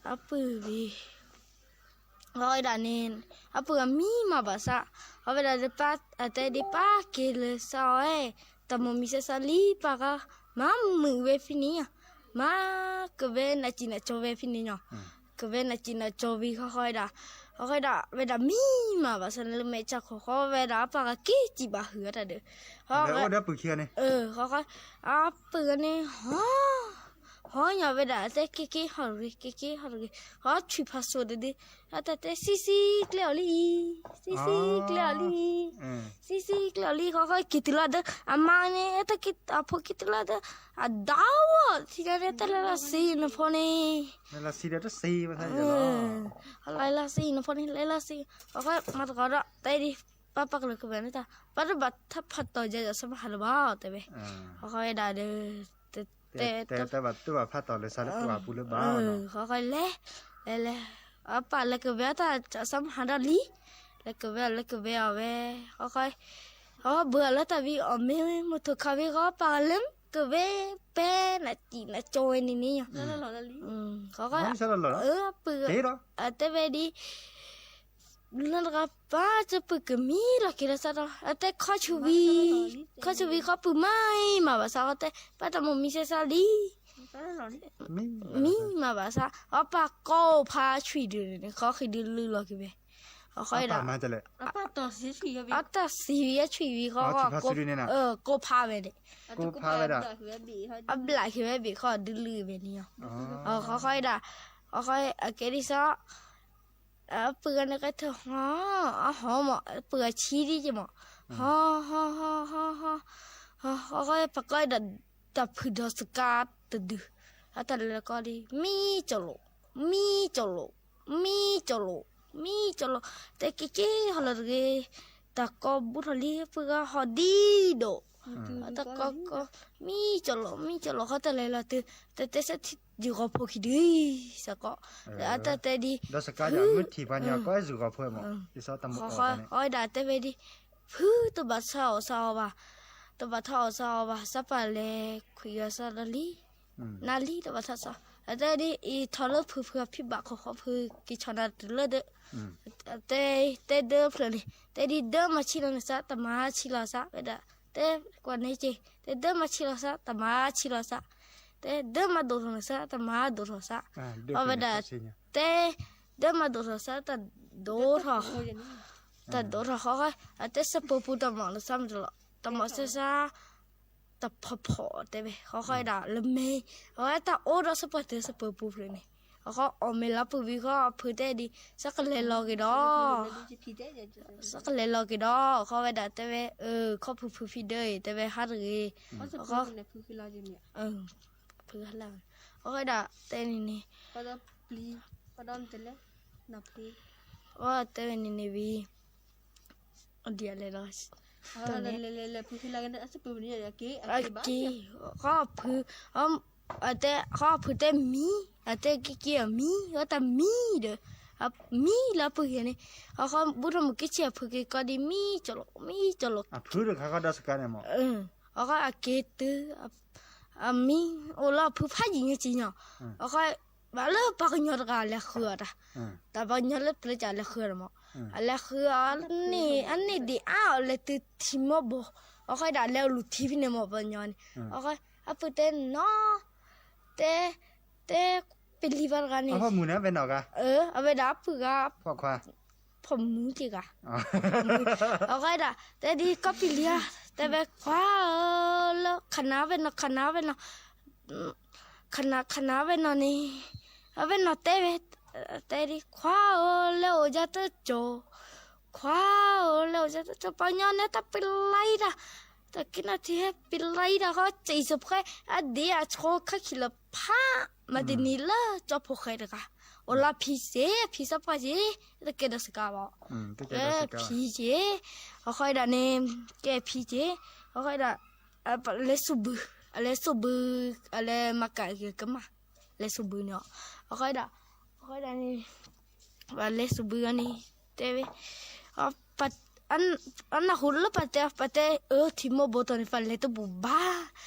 အပုၢ်ဝံၤ ဃီဃီဒၣ်န့ၣ်, အပုၢ်အမံမးဘၣ်ဆၣ်, အဝဲဒၣ် အတဲဒ်ပၢ်က့ၤလၢစးအီၤ, တၢ်မိၢ်မံၤစဲးစးလံ ပၢ်ဂၤ, မၤမုာ်ဝဲဖဲန့ၣ်ညါ, မၤကဝဲနးစံးနးကၠီဝဲဖဲန့ၣ်ညါ, ကဝဲနးစံးနးကၠီဝံၤဃီဃီဒၣ်, ဃီဃီဒၣ်ဝဲဒၣ်မံမးဘၣ်ဆၣ်န့ၣ် လၢမဲာ်ဆါခီဃီဝဲဒၣ် အပၢ်ဂၤက့ၤစံးဘၣ်ဟုၣ်အတၢ်ဒၢး, ဃီဃီ, ဃီဃီ, အပုၢ်ဂၤန့ၣ် ဟီ ဟီညါဝဲဒၣ် တဲက့ၤက့ၤဟီၣ်တဂ့ၤ က့ၤက့ၤဟီၣ်တဂ့ၤ, ဃီဆွံၣ်ဖးစိၤတဒု, အတၢ်တဲ စံးစံးကျဲအီၤလံအံၤ, စံးစံးကျဲအီၤလံအံၤ, စံးစံးကျဲအီၤလံ ဃီဃီက့ၤတုၤလီၤဒီး အမါန့ၣ် အတၢ်က့ၤအဖိ က့ၤတုၤလီၤဒီး အဒၣ်ဝဲ ထံၣ်န့ၣ် တၢ်လဲၤလီၤစံးနဖိန့ၣ်, လဲၤလီၤစံးနဖိန့ၣ် လဲၤလီၤစံး, ဃီဃီမၤတဂီၤဒီး တဲဒ် ပၢ်ပၢ်ကလုာ်ကဘၣ်န့ၣ်တၢ် ပၢ်တဘၣ်ထးဖးတီၤယၤယၤ စၢမဟါလၢၤဘၣ် တဲဝဲ, ဃီဃီဝဲဒၣ်ဒီး တဲတၢ်ဘၣ်တူၢ်ဘၣ်ဖးတီၤလၢ စးလၢပှၤပူၤလၢဘၣ်, ဃီဃီလဲၤ, လဲၤလဲၤ, အပၢ်လဲၤကဝဲအတၢ် စၢမဟါဒီးလံ, လဲၤကဝဲအီၤ လဲၤကဝဲအီၤဝဲ, ဃီဃီ, အဘၢအီၤလၢတၢ်ဝံၤ အီၣ်မ့ၤမုၢ်ထူၣ်ခါဝံၤဃီ ပၢ်လၢကဝဲ ပဲနးစံးနးကၠီဝဲန့ၣ်န့ၣ်, ဃီဃီ, အပုၢ်, တဲဝဲဒ် လၢတဂၤပၢ် ကပုၢ်ကမံလီၤက့ၤလီၤစးဒီး အတဲခီဆူၣ်ဝံၤ, ခီဆူၣ်ဝံၤဃီပုၢ်မၤအံၤမးဘၣ်ဆၣ် အတဲ ပၢ်တၢ်မိၣ်မံဆဲးစးလံ, မံမးဘၣ်ဆၣ် အပၢ်ကိးဖးဆွံၣ်ဒုန့ၣ် ဃီဃံဒုလုၢ်လီၤက့ၤဝဲ, ဃီဃီဒၣ် အတၢ်စံးဝံၤအဆွံၣ်ဝံၤဃီ ကိးဖးဝဲန့ၣ်, အဘျးက့ၤဝဲဘ့ၣ်ဃီဒုလုၢ်ဝဲန့ၣ်, ဃီဃီဒၣ်, ဃီဃီအကဲဒ်သိး အပုၢ်ဂၤန့ၣ်ကဲထၢၣ်ဟီ, အဟီမး အပုၢ်ဂၤဆံဒ်က့မး, ဟီ, ဟီ, ဟီ, ဟီ, ဟီ, ဟီ, ဟီ, ပကိးဒီး တၢ်ဖုဒီးစကါတဒု, အတၢ်လဲၤလီၤကီးဒ် မံကၠီလိာ်, မံကၠီလိာ်, မံကၠီလိာ်, မံကၠီလိာ်, တဲက့ၤက့ၤဟီၣ်လီၤတဂ့ၤ, တၢ်ကိးဘူးထီၣ်လံ ပုၢ်ဂၤဟီၣ်ဒံဒိၣ်, တၢ်ကိးကိး, မံကၠီလိာ် မံကၠီလိာ် ဃီတၢ်လဲၤလီၤတုၤ တတဲဆၢထံယုၢ်ဂီၤဖိခံဒု စ့ၢ်ကီး, ဒီးအတၢ်တဲဒ် ဒီးစကါယၤမ့ၢ်ထံၣ်ပှၤန့ၣ် အကိးယုၢ်ဂီၤဖိမး, ဃီဃီအဝဲဒၣ်တဲဝဲဒ် ဖုတဘၣ်ထီၣ်အီၣ်စးအီၤဘၣ်, တဘၣ်ထီၣ်အီၣ်စးအီၤဘၣ် စးပာ်လဲၤခွံဂၤစးဒီးလံ, နၤလံတဘၣ်ထီၣ်စး, အတဲဒ်အံၤထီၣ်လၢဖုဖု အဖံဘၣ်ခီဃီဖုက့ၤဆီၣ်နၤတုၤလၢဒၢး, တဲဒၢးဖျၢၣ်န့ၣ် တဲဒ်ဒၢးမၤဆံးလီၤနစး တမၤဆံးလီၤစး ဝဲဒၣ်, တဲကွၢ်န့ၣ်က့ၤ တဲဒၢးမၤဆံးလီၤစး တမၤဆံးလီၤစး, တဲဒၢးမၤဒိၣ်ထီၣ်နစး တမၤဒိၣ်ထီၣ်စး, အဝဲဒၣ် တဲ ဒၢးမၤဒိၣ်ထီၣ်စး တဒိၣ်ထီၣ်, တဒိၣ်ထီၣ်ဃီဃီ အတဲစပၢၤပူၤတမီၢ်လၢစးမတလီၤ တမီၢ်စဲစး တဖီဖီတဲဝဲ ဃီဃီဒၣ်လၢမဲာ်, အဝဲတၢ်အိၣ်ဒီးစပၢၤတၢၢ်စပၢၤပူၤဖျၢၣ်န့ၣ်, အဃီအီၣ်မ့ၤလီၤပုၢ်ဝံၤဃီ အဖုတဲဒ် စးကလဲၤလီၤက့ၤဒီး စးကလဲၤလီၤက့ၤဒီး ဃီဝဲဒၣ်တဲဝဲ ခီဖုဖုဖံဒၢအံၤ တဲဝဲဟးတဂ့ၤ, ဖုဟးလၢ်, အဃီဝဲဒၣ်တဲန့ၣ်န့ၣ်, အတဲဝဲန့ၣ်န့ၣ်ဝံၤ ဒ်လဲၣ်လီၤ, က့ၤ, ဃီဖု, အတဲ ဃီဖုတဲမံ, အတဲက့ၤက့ၤအမံ, အတၢ်မံဒီး, မံလၢပုၢ်ဂၤန့ၣ်, အဃီဘူးထီၣ်မုၢ်က့ၤဆံးအဖုက့ၤကီးဒ်မံကၠီလိာ် မံကၠီလိာ်, အဖုတခါဃီဒီးစကါန့ၣ်မး, အဃီအက့ၤတုၤ အမံအိၣ်လၢအဖုဖးယံာ်ညါက့ၤညီ, အဃီ ဘၣ်လၢပှၤကညီတဂၤလဲၤဃုအီၤတၢ်, တၢ်ပှၤကညီလၢပျၢၤကလဲၤဃုအီၤမး, အလဲၤဃုအီၤန့ၣ် အန့ၢ်ဒံးအါအီၤလဲၤတုၤထံမိၢ်ဘိ, အဃီဒၣ်လဲၤအိၣ်လူၤထံဖဲန့ၣ်မးပှၤကညီန့ၣ်, အဃီ အပုၢ်တဲနီၤ, တဲ, တဲ, ပလံၤဘၣ်တဂၤန့ၣ်, အဝဲဒၣ်အပုၢ်ဂၤ ဖီၣ်မုၢ်က့ၤဂၤ အဃိဒၣ် တဲဒ်ကီၢ်ပံၤလံဧါ, တဲဝဲခွါဧၢ, လၢခနၣ်ဝဲနီၤ ခနၣ်ဝဲနီၤ, ခနၣ် ခနၣ်ဝဲနီၤန့ၣ်, အဝဲနီၤတဲဝဲ, တဲဒ်ခွါဧၢ လဲၤအိၣ်ယၤတကၠိ, ခွါဧၢ လဲၤအိၣ်ယၤတကၠိ ပှၤကညီန့ၣ်တၢ်ပလံၤတၢ်, တၢ်က့ၤနီၣ်ထံဟဲပလံၤတၢ်ဃီ စံၣ်စဖှဲ အဒ့အဆိခါခံလၢဖး မၤတနံၤလၢကၠီဖိဃဲတဂၤ, အိၣ်လၢဖံစ့ၢ် ဖံစၢ်ပှၢ်စ့ၢ်, တကဲဒီးစကါဘၣ်, ဖံစ့ၢ်, အဃိဒၣ်န့ၣ် ကဲဖံစ့ၢ်, အဃိဒၣ် လဲၤစိာ်ဘု, အလဲၤစိာ်ဘု, အလဲၤမၤကၤကမၣ်, လဲၤစိာ်ဘုန့ၣ်, အဃိဒၣ်, အဃိဒၣ်န့ၣ် ပလဲၤစိာ်ဘုအီၤန့ၣ် တဲဝဲ, အနၢ်ဟူလၢပတဲ ပတဲအၢထံမိၢ်ဘိတီၤန့ၣ် ပလဲၤတဘူးဘၣ်,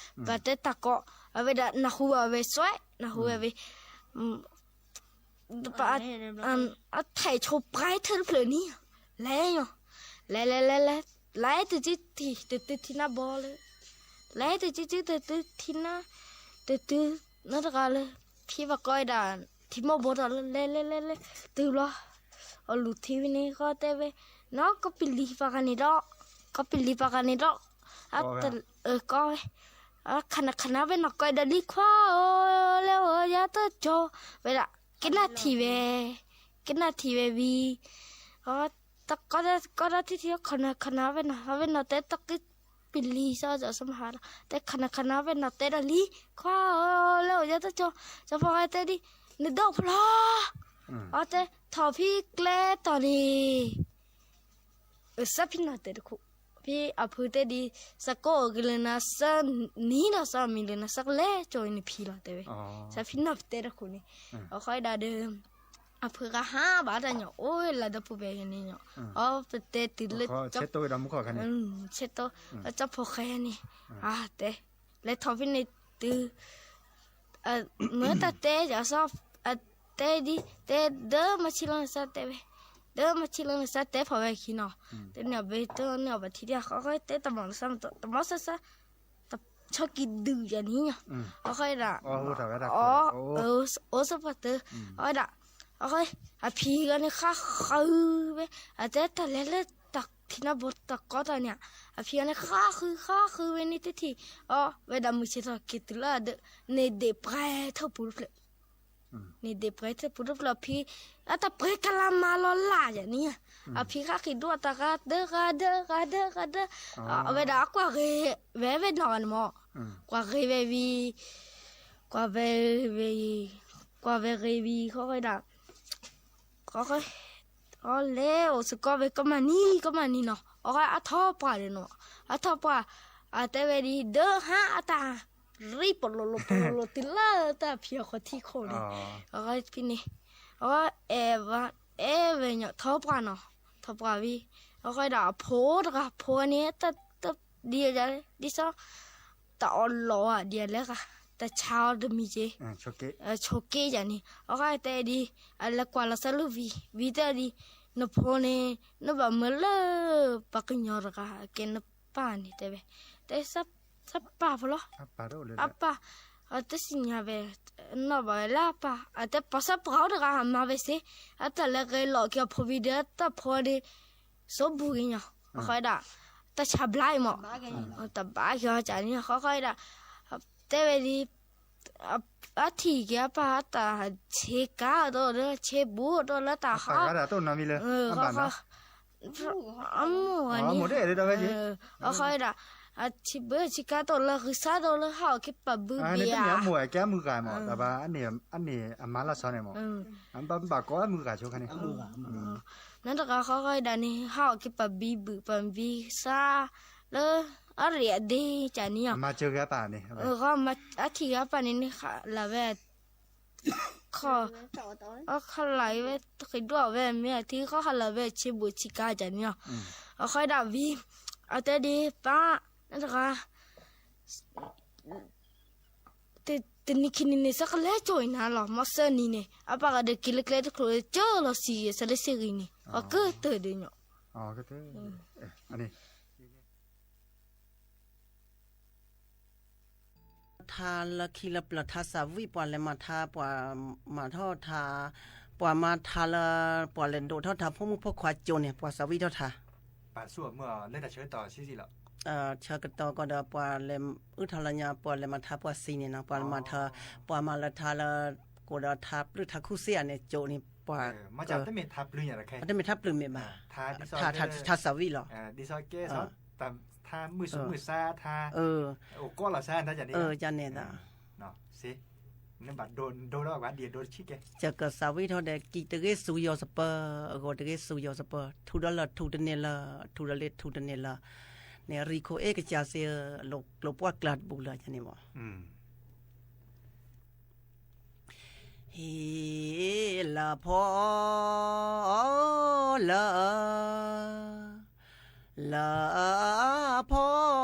ပတဲတၢ်ကီ, အဝဲဒၣ်နၢ်ဟူဝဲစွဲ နၢ်ဟူဝဲ, အထဲးဆိပှဲၤထၢၣ်တဖျၢၣ်န့ၣ်, လဲၤ, လဲၤလဲၤလဲၤလဲၤ, လဲၤတတုၤထံ တတုၤထံနၢ်ဘီလၢ လဲၤတစုစုတတုၤထံနၢ်, တတုၤနီတဂၤလၢ ဖံဘၣ်ကီဝဲဒၣ် ထံမိၢ်ဘိထီၣ်လၢ လဲၤလဲၤလဲၤလဲၤ တုၤဘျီ အလူၤထံဝဲန့ၣ်ဃီတဲဝဲ, နီၢ်ကီၢ်ပလံၤပှၤဂၤန့ၣ်ဒီး, ကီၢ်ပလံၤပှၤဂၤန့ၣ်ဒီး, အတကီဝဲ, ခနၣ်ခနၣ်ဝဲနီၢ်ကီၢ်ဒီးလံခွါဧၢ, လဲၤအိၣ်ယၤတကၠိဝဲဒၣ်, ကနၣ်ထံၣ်ဝဲ, ကနၣ်ထံၣ်ဝဲဝံၤ တကီတၢ်ထံၣ်ထံၣ် ခနၣ်ခနၣ်ဝဲနီၢ် ဝဲနီၢ်တဲတၢ်ကပလံၤစီစီစမဟါဒီး တဲခနၣ်ခနၣ်ဝဲနီၢ်တဲဒီးလံခွါဧၢ, လဲၤအိၣ်ယၤတကၠိ, စီၤဖီၣ်ဃဲတဲဒ်, နဒိၣ်ဖျီ, အတဲ, ထီၣ်ဖံကျဲတီၤန့ၣ် သးဖံနီၢ်တဲတခိၣ်, ဖံအဖုတဲဒ်, သးကိးအကလုၢ်နၤ သးနံၤဒီးသးမံၤလၢနၤ သးကလဲၤကၠိအံၤန့ၣ်ဖံလီၤတဲဝဲ, သးဖံနီၢ်ပတဲတခိၣ်န့ၣ်, အဃိဒၣ်ဒီး အဖုဂၤဟးဘၣ်တၢ်ညီ အိၣ်လၢဒီပူၤဖဲန့ၣ်ညီ, အပတဲတုၤလၢ ဆဲးတိ, ကၠီဖီၣ်ဃဲန့ၣ်, အတဲ, လဲၤထီၣ်ဖဲန့ၣ်တုၤ မ့ၢ်တၢ်တဲယၤစီၤ, အတဲဒ်, တဲဒၢမဆံလီၤနသးတဲဝဲ, ဒၢမဆံလီၤနသးတဲဖီၣ်ဝဲခံနီၤ, တန့ၢ်အီၤဘ့ၣ် တန့ၢ်အီၤဘၣ်ထံဒံး ဃီဃီတဲတမီၤလၢသး တမီၤသးသး, တဆီကံဒုးယၤန့ၣ်ညီ, အဃိဒၣ်, အိၣ်ဆိးပှၢ်တၢၢ်, အဃိဒၣ်, အဃိ, အဖံဂၤန့ၣ်ဃါဃုာ်ဝဲ, အတဲတၢ်လဲၤလၢတၢ်ထံၣ်နီၢ်ဘိတၢ်ကီတၢ်န့ၣ်, အဖံဂၤန့ၣ်ဃါဃုာ်ဃါဃုာ်ဝဲန့ၣ်တထံၣ်, အဝဲဒၣ်မုၢ်ဆ့ၣ်ထီၣ်က့ၤတုၤလၢအဒၢး, န့ၣ်ဒ့ၣ်ပှဲၤထၢၣ်ပူၤတဖျၢၣ် န့ၣ်ဒ့ၣ်ပှဲၤထၢၣ်ပူၤတဖျၢၣ်အဖံ, အတၢ်ပှဲၤကလၤမၤလီၤလၢ်ယၤန့ၣ်, အဖံဃၣ်ဃ့ၢ်ဒိၣ်တၢ်ဂၤဒၢဂၤဒၢဂၤဒၢဂၤဒၢ, အဝဲဒၣ်အကွၢ်ဂ့ၤဝဲဝဲနီၢ်ဂၤန့ၣ်မး, ကွၢ်ဂ့ၤဝဲဝံၤ, ကွၢ်ဝဲဝဲ, ကွၢ်ဝဲဂ့ၤဝံၤ ဃီဃီဒၣ် ဃီဃီ, အလဲၤအိၣ်စ့ၢ်ကီးဝဲကမၣ်နံၤ ကမၣ်နံၤနီၤ, အဃိအထီၣ်ပှၢ်ဒီးနီၤ, အထီၣ်ပှၢ်, အတဲဝဲဒ် ဒၢဟါအတၢ်ရံၣ်ပလိၤလိၤပလိၤလိၤတုၤလၢတၢ်ဖံးအီၣ်ဃီထံခိၣ်န့ၣ်, အဃိဖဲန့ၣ်, အဝဲအဲၣ်ဝဲ, အဲၣ်ဝဲညီထီၣ်ပှၢ်နီၤ, ထီၣ်ပှၢ်ဝံၤ, အဃိဒၣ်အဖိတဂၤ ဖိန့ၣ် တၢ်တဒ်ယၤ ဒ်သိး တၢ်အီၣ်လီၤဧါ ဒ်လဲၣ်ဂ့ၤ, တၢ်ဆါအီၤတမံၤက့ၤ, ဆိးက့ယၤန့ၣ် အဃိတဲဒ်, အလဲၤကွၢ်လီၤသးလၢဝံၤ ဝံၤတဲဒ်, နဖိန့ၣ် နဘၣ်မၢလၢ ပှၤကညီတဂၤ ကဲနပၢ်န့ၣ်တဲဝဲ, တဲ သးပၢ်ဖိလီၤ, အပၢ်, အတသ့ၣ်ညါဝဲ, နီၣ်ဘၣ်ဝဲလၢအပၢ် အတဲပှၤသးပှၢ်အိၣ်တဂၤမၤဝဲစ့ၢ်, အတၢ်လဲၤဂဲၤလိာ်က့ၤအဖိဝံၤဒီး တၢ်ဖိန့ၣ် စိဘူးက့ၤညီ, အဃိဒၣ်, တၢ်ဆါဘျါအံၤမး, တဘၣ်က့ၤအီၤကန့ၣ် ဃီဃီဒၣ်, တဲဝဲဒ်, အထံၣ်က့ၤအပၢ် အတၢ်ဆ့ကၤဒီးလၢဆ့ဘူးဒီးလၢတၢ်ဟး, အမိၢ်ဂၤန့ၣ်, အဃိဒၣ်, ဆ့ဘူးဆ့ကၤဒီးလၢဂံၢ်စၢ်ဒီးလၢဟးအီၣ်က့ၤပာ်ဘုဘ့ၣ်ဧါ, အမူဂၤကဲမုၢ်ဂၤမး တဘၣ်, အန့ၣ်အမါလၢစီၤန့ၣ်မး, ဘၣ်ကိးမုၢ်ဂၤဆိခါန့ၣ် နီတဂၤဃီဃီဒၣ်န့ၣ် ဟးအီၣ်က့ၤပာ်ဘံဘုၣ်ပာ်ဘံစၢ် လၢအရ့ၣ်အဒ့ကန့ၣ်, အမၤစၢၤဂ့ၤအပၢ်န့ၣ်, အထံၣ်ဂ့ၤအပၢ်န့ၣ်န့ၣ် လၢဝဲ, ခီ, အခီလာ်ဝဲ ဃ့ဒိၣ်ဝဲမ့ၢ်အထံဃီဟးလၢဝဲဆ့ဘူးဆ့ကၤကန့ၣ်, အဃိဒၣ်ဝံၤ, အတဲဒ်ပၢ်, နီတဂၤ တနံၤခံနံၤန့ၣ် သးကလဲၤကၠိအံၤနၤလီၤ မ့ၢ်သၢနံၤန့ၣ် အပၢ်ဂၤဒီးက့ၤလၢကျဲတကျိၤ ကၢလီၤစံးဂ့ၤ သးလၢစ့ၢ်ဂ့ၤန့ၣ် အကတၢၢ်ဒ်ညီ, ထါလၢခံလၢပျၢၤထါစးဝံၣ် ပှၤလဲၤမၤထါ ပှၤမၤထီၣ်ထါ, ပှၤမၤထါလၢ ပှၤလဲၤဒိးထီၣ်ထါ ဖိမုၣ်ဖိခွါကၠိန့ၣ် ပှၤစးဝံၣ်ထီၣ်ထါ ဆၢကတီၢ်ကဒီး ပှၤလဲၤအုၣ်ထါလၢညါ ပှၤလဲၤမၤထါပှၤစံန့ၣ်နီၤ ပှၤလဲၤမၤထါ, ပှၤမၤလၢထါလၢ ကိးဒီးထါပျုၢ်ထါခုၣ်စ့ၢ်ဧါန့ၣ် ကၠိန့ၣ် ပှၤ, တမ့ၢ်ထါပျုၢ်မ့ၢ်ဘၣ်, ထါစးဝံၣ်လီၤ, ထါမုၢ်ဆူၣ်မုၢ်ဆါထါ, န့ၣ် ကစးဝံၣ်ထီၣ်ဒီး ကံၢ်တဂ့ၤစူၤယီၤစပၢၤ, အဂီၤတဂ့ၤစူၤယီၤစပၢၤ, ထူဒီးလၢထူတန့ၢ်လၢ, ထူဒီးလၢထူတန့ၢ်လၢ, န့ၣ်ရံၣ်ခိၣ်အ့ၣ်ကစၢ်စ့ဧၢ, လိာ်ကျိၤပှၢ်ကျါတပူၤလၢန့ၣ်မး ဟ့ၣ်လၢဖီလၢ လၢဖီဧ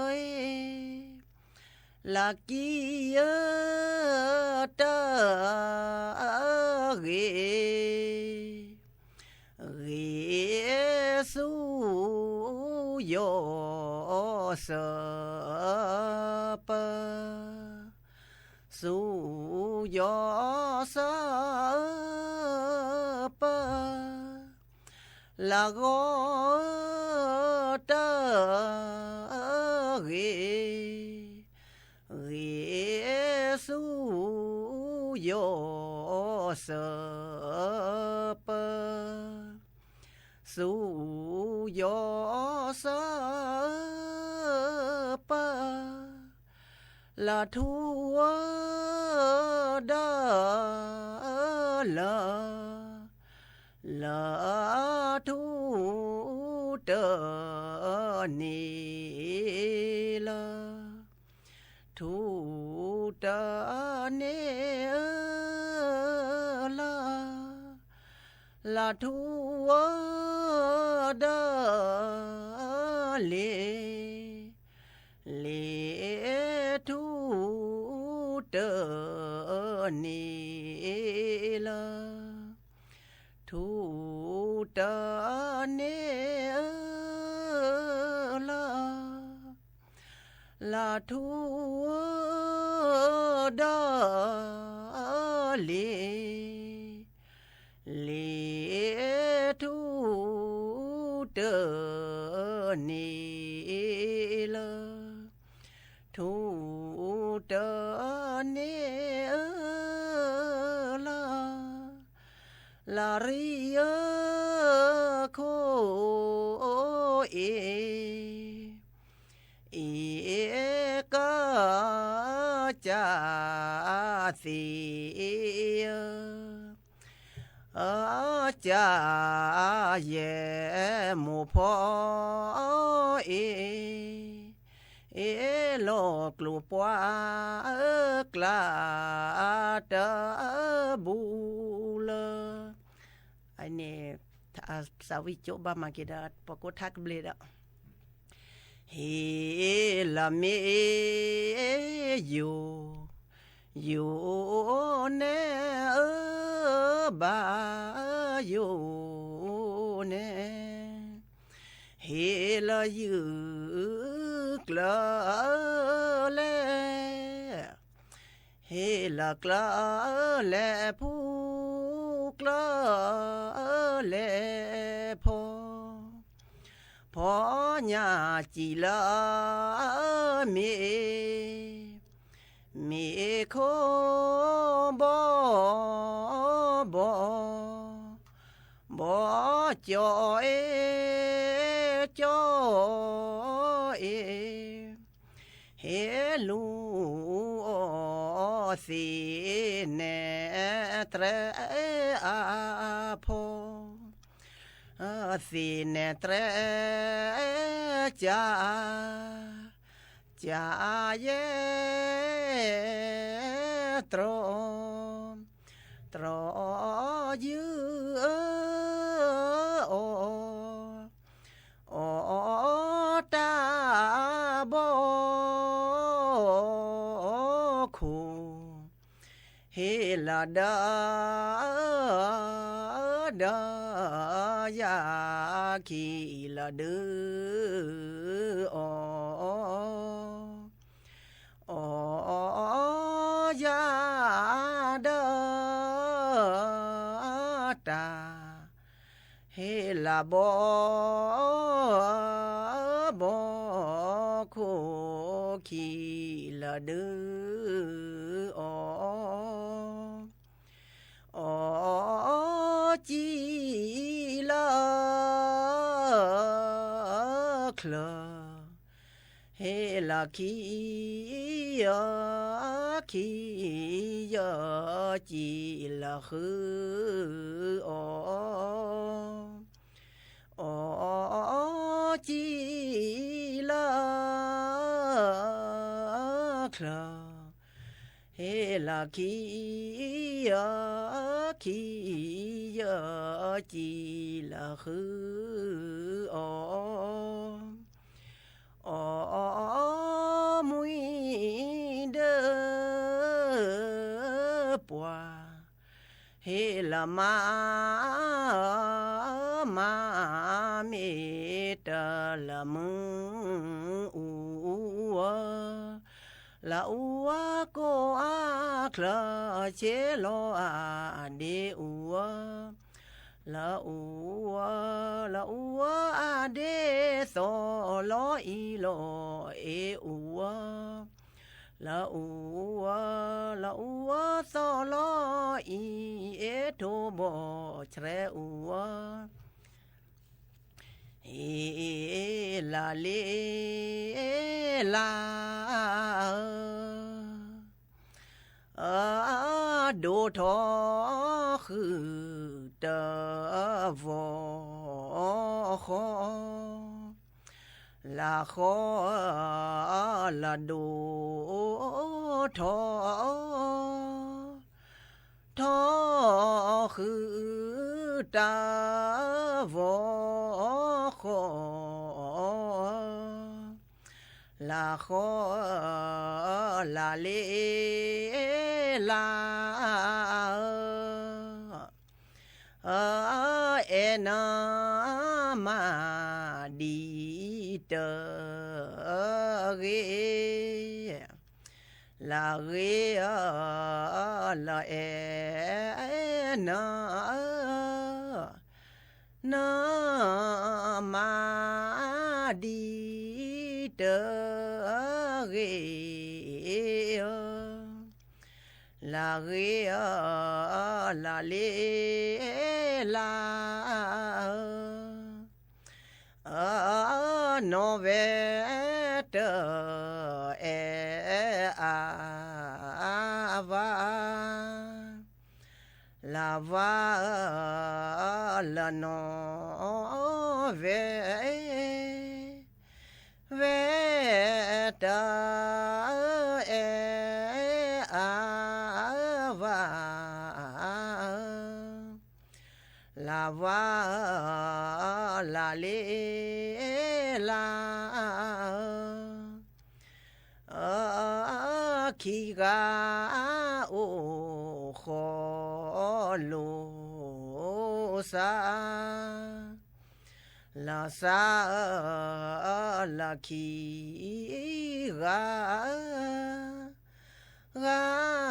ၢ, လၢကံၢ်ဧၢ တၢ်ဂ့ၤ, ဂ့ၤဆူယီၤ စၢပၢ, စူၢ်ယီၢ်စၢပၢ, လၢဂီၤတၢ်ဂ့ၤ, ဂ့ၤစူၢ်ယီၢ်စၢပၢ, စူၢ်ယီၢ်စၢပၢ, လၢထူဒီးလၢ, လၢထူတန့ၢ်လၢ, ထူတန့ၢ်လၢ, လၢထူဒီးလ့ၤ, လ့ၤထူတန့ၢ်လၢ, ထူတန့ၢ်လၢ, လၢထူဒီးလ့ၤ, လ့ၤထူတန့ၢ်လၢ, ထူတန့ၢ်လၢ, လၢရံအခိၣ်အ့ၣ်, အ့ၣ်ကစၢ်သ့ၣ်ဧၢ, ကစၢ်ယဲၢ်မိၢ်ဖီအ့ၣ်, အ့ၣ်လီၤကျိၤပှၢ်ကျါတဘူလၢ, အန့ၣ် သးဝံၣ်ကၠိဘၣ်မၤက့ၤဒီး ပှၤကိးထါကဘျံးဒီး ဟ့ၣ်လီၤမ့ၢ်ယိာ်, ယိာ်န့ၣ်ဧၢ, ဘၣ်ယိာ်န့ၣ်, ဟ့ၣ်လီၤယုၢ်ကျၢၤလဲၣ်, ဟ့ၣ်လီၤကျၢၤလဲၣ် ဖူကျၢၤလဲၣ်ဖီ, ဖီညၣ်စံၣ်လၢမ့ၢ်, မ့ၢ်ခိဘီဘီ, ဘီကၠီအ့ၣ်, ကၠီအ့ၣ်, ဟ့ၣ်လူၤအီၤသ့ၣ်နဲၣ်တြဲအါဖီ, သ့ၣ်နဲၣ်တြဲကၢ်, ကၢ်ယဲၢ်တြီ, တြီယုၢ်အီၤ, အီတၢ်ဘီခိၣ်, ဟ့ၣ်လီၤဒီး, ဒီး, ယၤခံလီၤဒုးအီၤ, အီယၤဒီးတၢ်, ဟ့ၣ်လီၤဘီ, ဘီခိၣ်ခံလီၤဒုးအီၤ, အီစံၣ်လၢချၢ, ဟ့ၣ်လီၤခံယီၢ်, ခံယီၢ်စံၣ်လၢဃုအီၤ, အီစံၣ်လၢချၢ, ဟ့ၣ်လီၤခံယီၢ်, ခံယီၢ်စံၣ်လၢဃုအီၤ, အီမူဒၢပှၤ, ဟ့ၣ်လီၤမါ, မါမ့ၢ်တၢ်လၢမုၢ်အူ လၢအူဝဲကိးအါချၢဆ့လီၤအဒ့အူဝဲ, လၢအူဝဲ, လၢအူဝဲအဒ့သီၣ်လီၤအံၤလီၤအ့အူဝဲ, လၢအူဝဲ, လၢအူဝဲသီၣ်လီၤအံၤ အ့ထိၣ်ဘီၣ်ဆှဲအူဝဲ လၢလ့လၢ ဒိၣ်ထီၣ်ဃုာ်တၢ်ဝီၢ်ဃီ, လၢဃီ, လၢဒိၣ်ထီၣ် ထီၣ်ဃုာ်တၢ်ဝီၢ်ဃီ, လၢဃီ, လၢလ့လၢ အဲၣ်နမၤဒံးတဂ့ၤ, လၢဂ့ၤ, လၢအဲၣ်န နမၤဒံးတဂ့ၤ, လၢဂ့ၤ, လၢလ့လၢ နီၢ်ဝဲတအဲၣ်အါဘၣ်, လၢဝါ, လၢနီၢ်ဝဲ, ဝဲတအဲၣ်အါဘၣ် လၢဝါ, လၢလ့လၢ ခံဂၤအိၣ်ဃီလိာ်သး, လၢသး, လၢခံဂၤ ဂၤ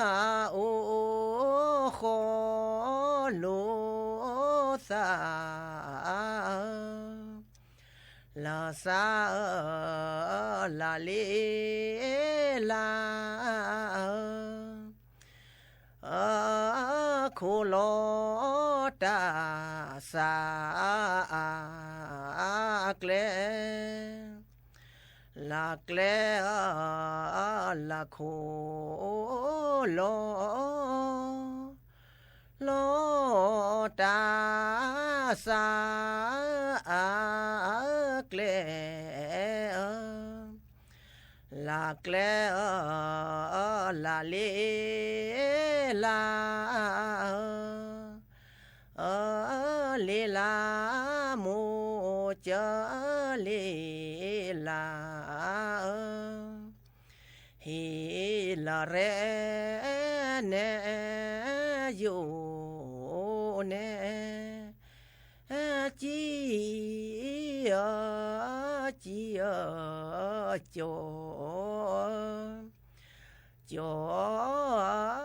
အိၣ်ဃီလိာ်သး, လၢသး, လၢလ့လၢ ခိၣ်လီၤတၢ်သးအကျဲ, လၢကျဲ, လၢခိၣ်လီၤ, လီၤတၢ်သးအကျဲ လၢကျဲ, လၢလ့လၢ လ့လၢမိၢ်ကၢလ့လၢ ဟ့ၣ်လီၤရဲၣ်နဲၣ်ယိာ်နဲၣ် ကံအီၤ ကံအီၤ ကၠီၤ ကၠီၤ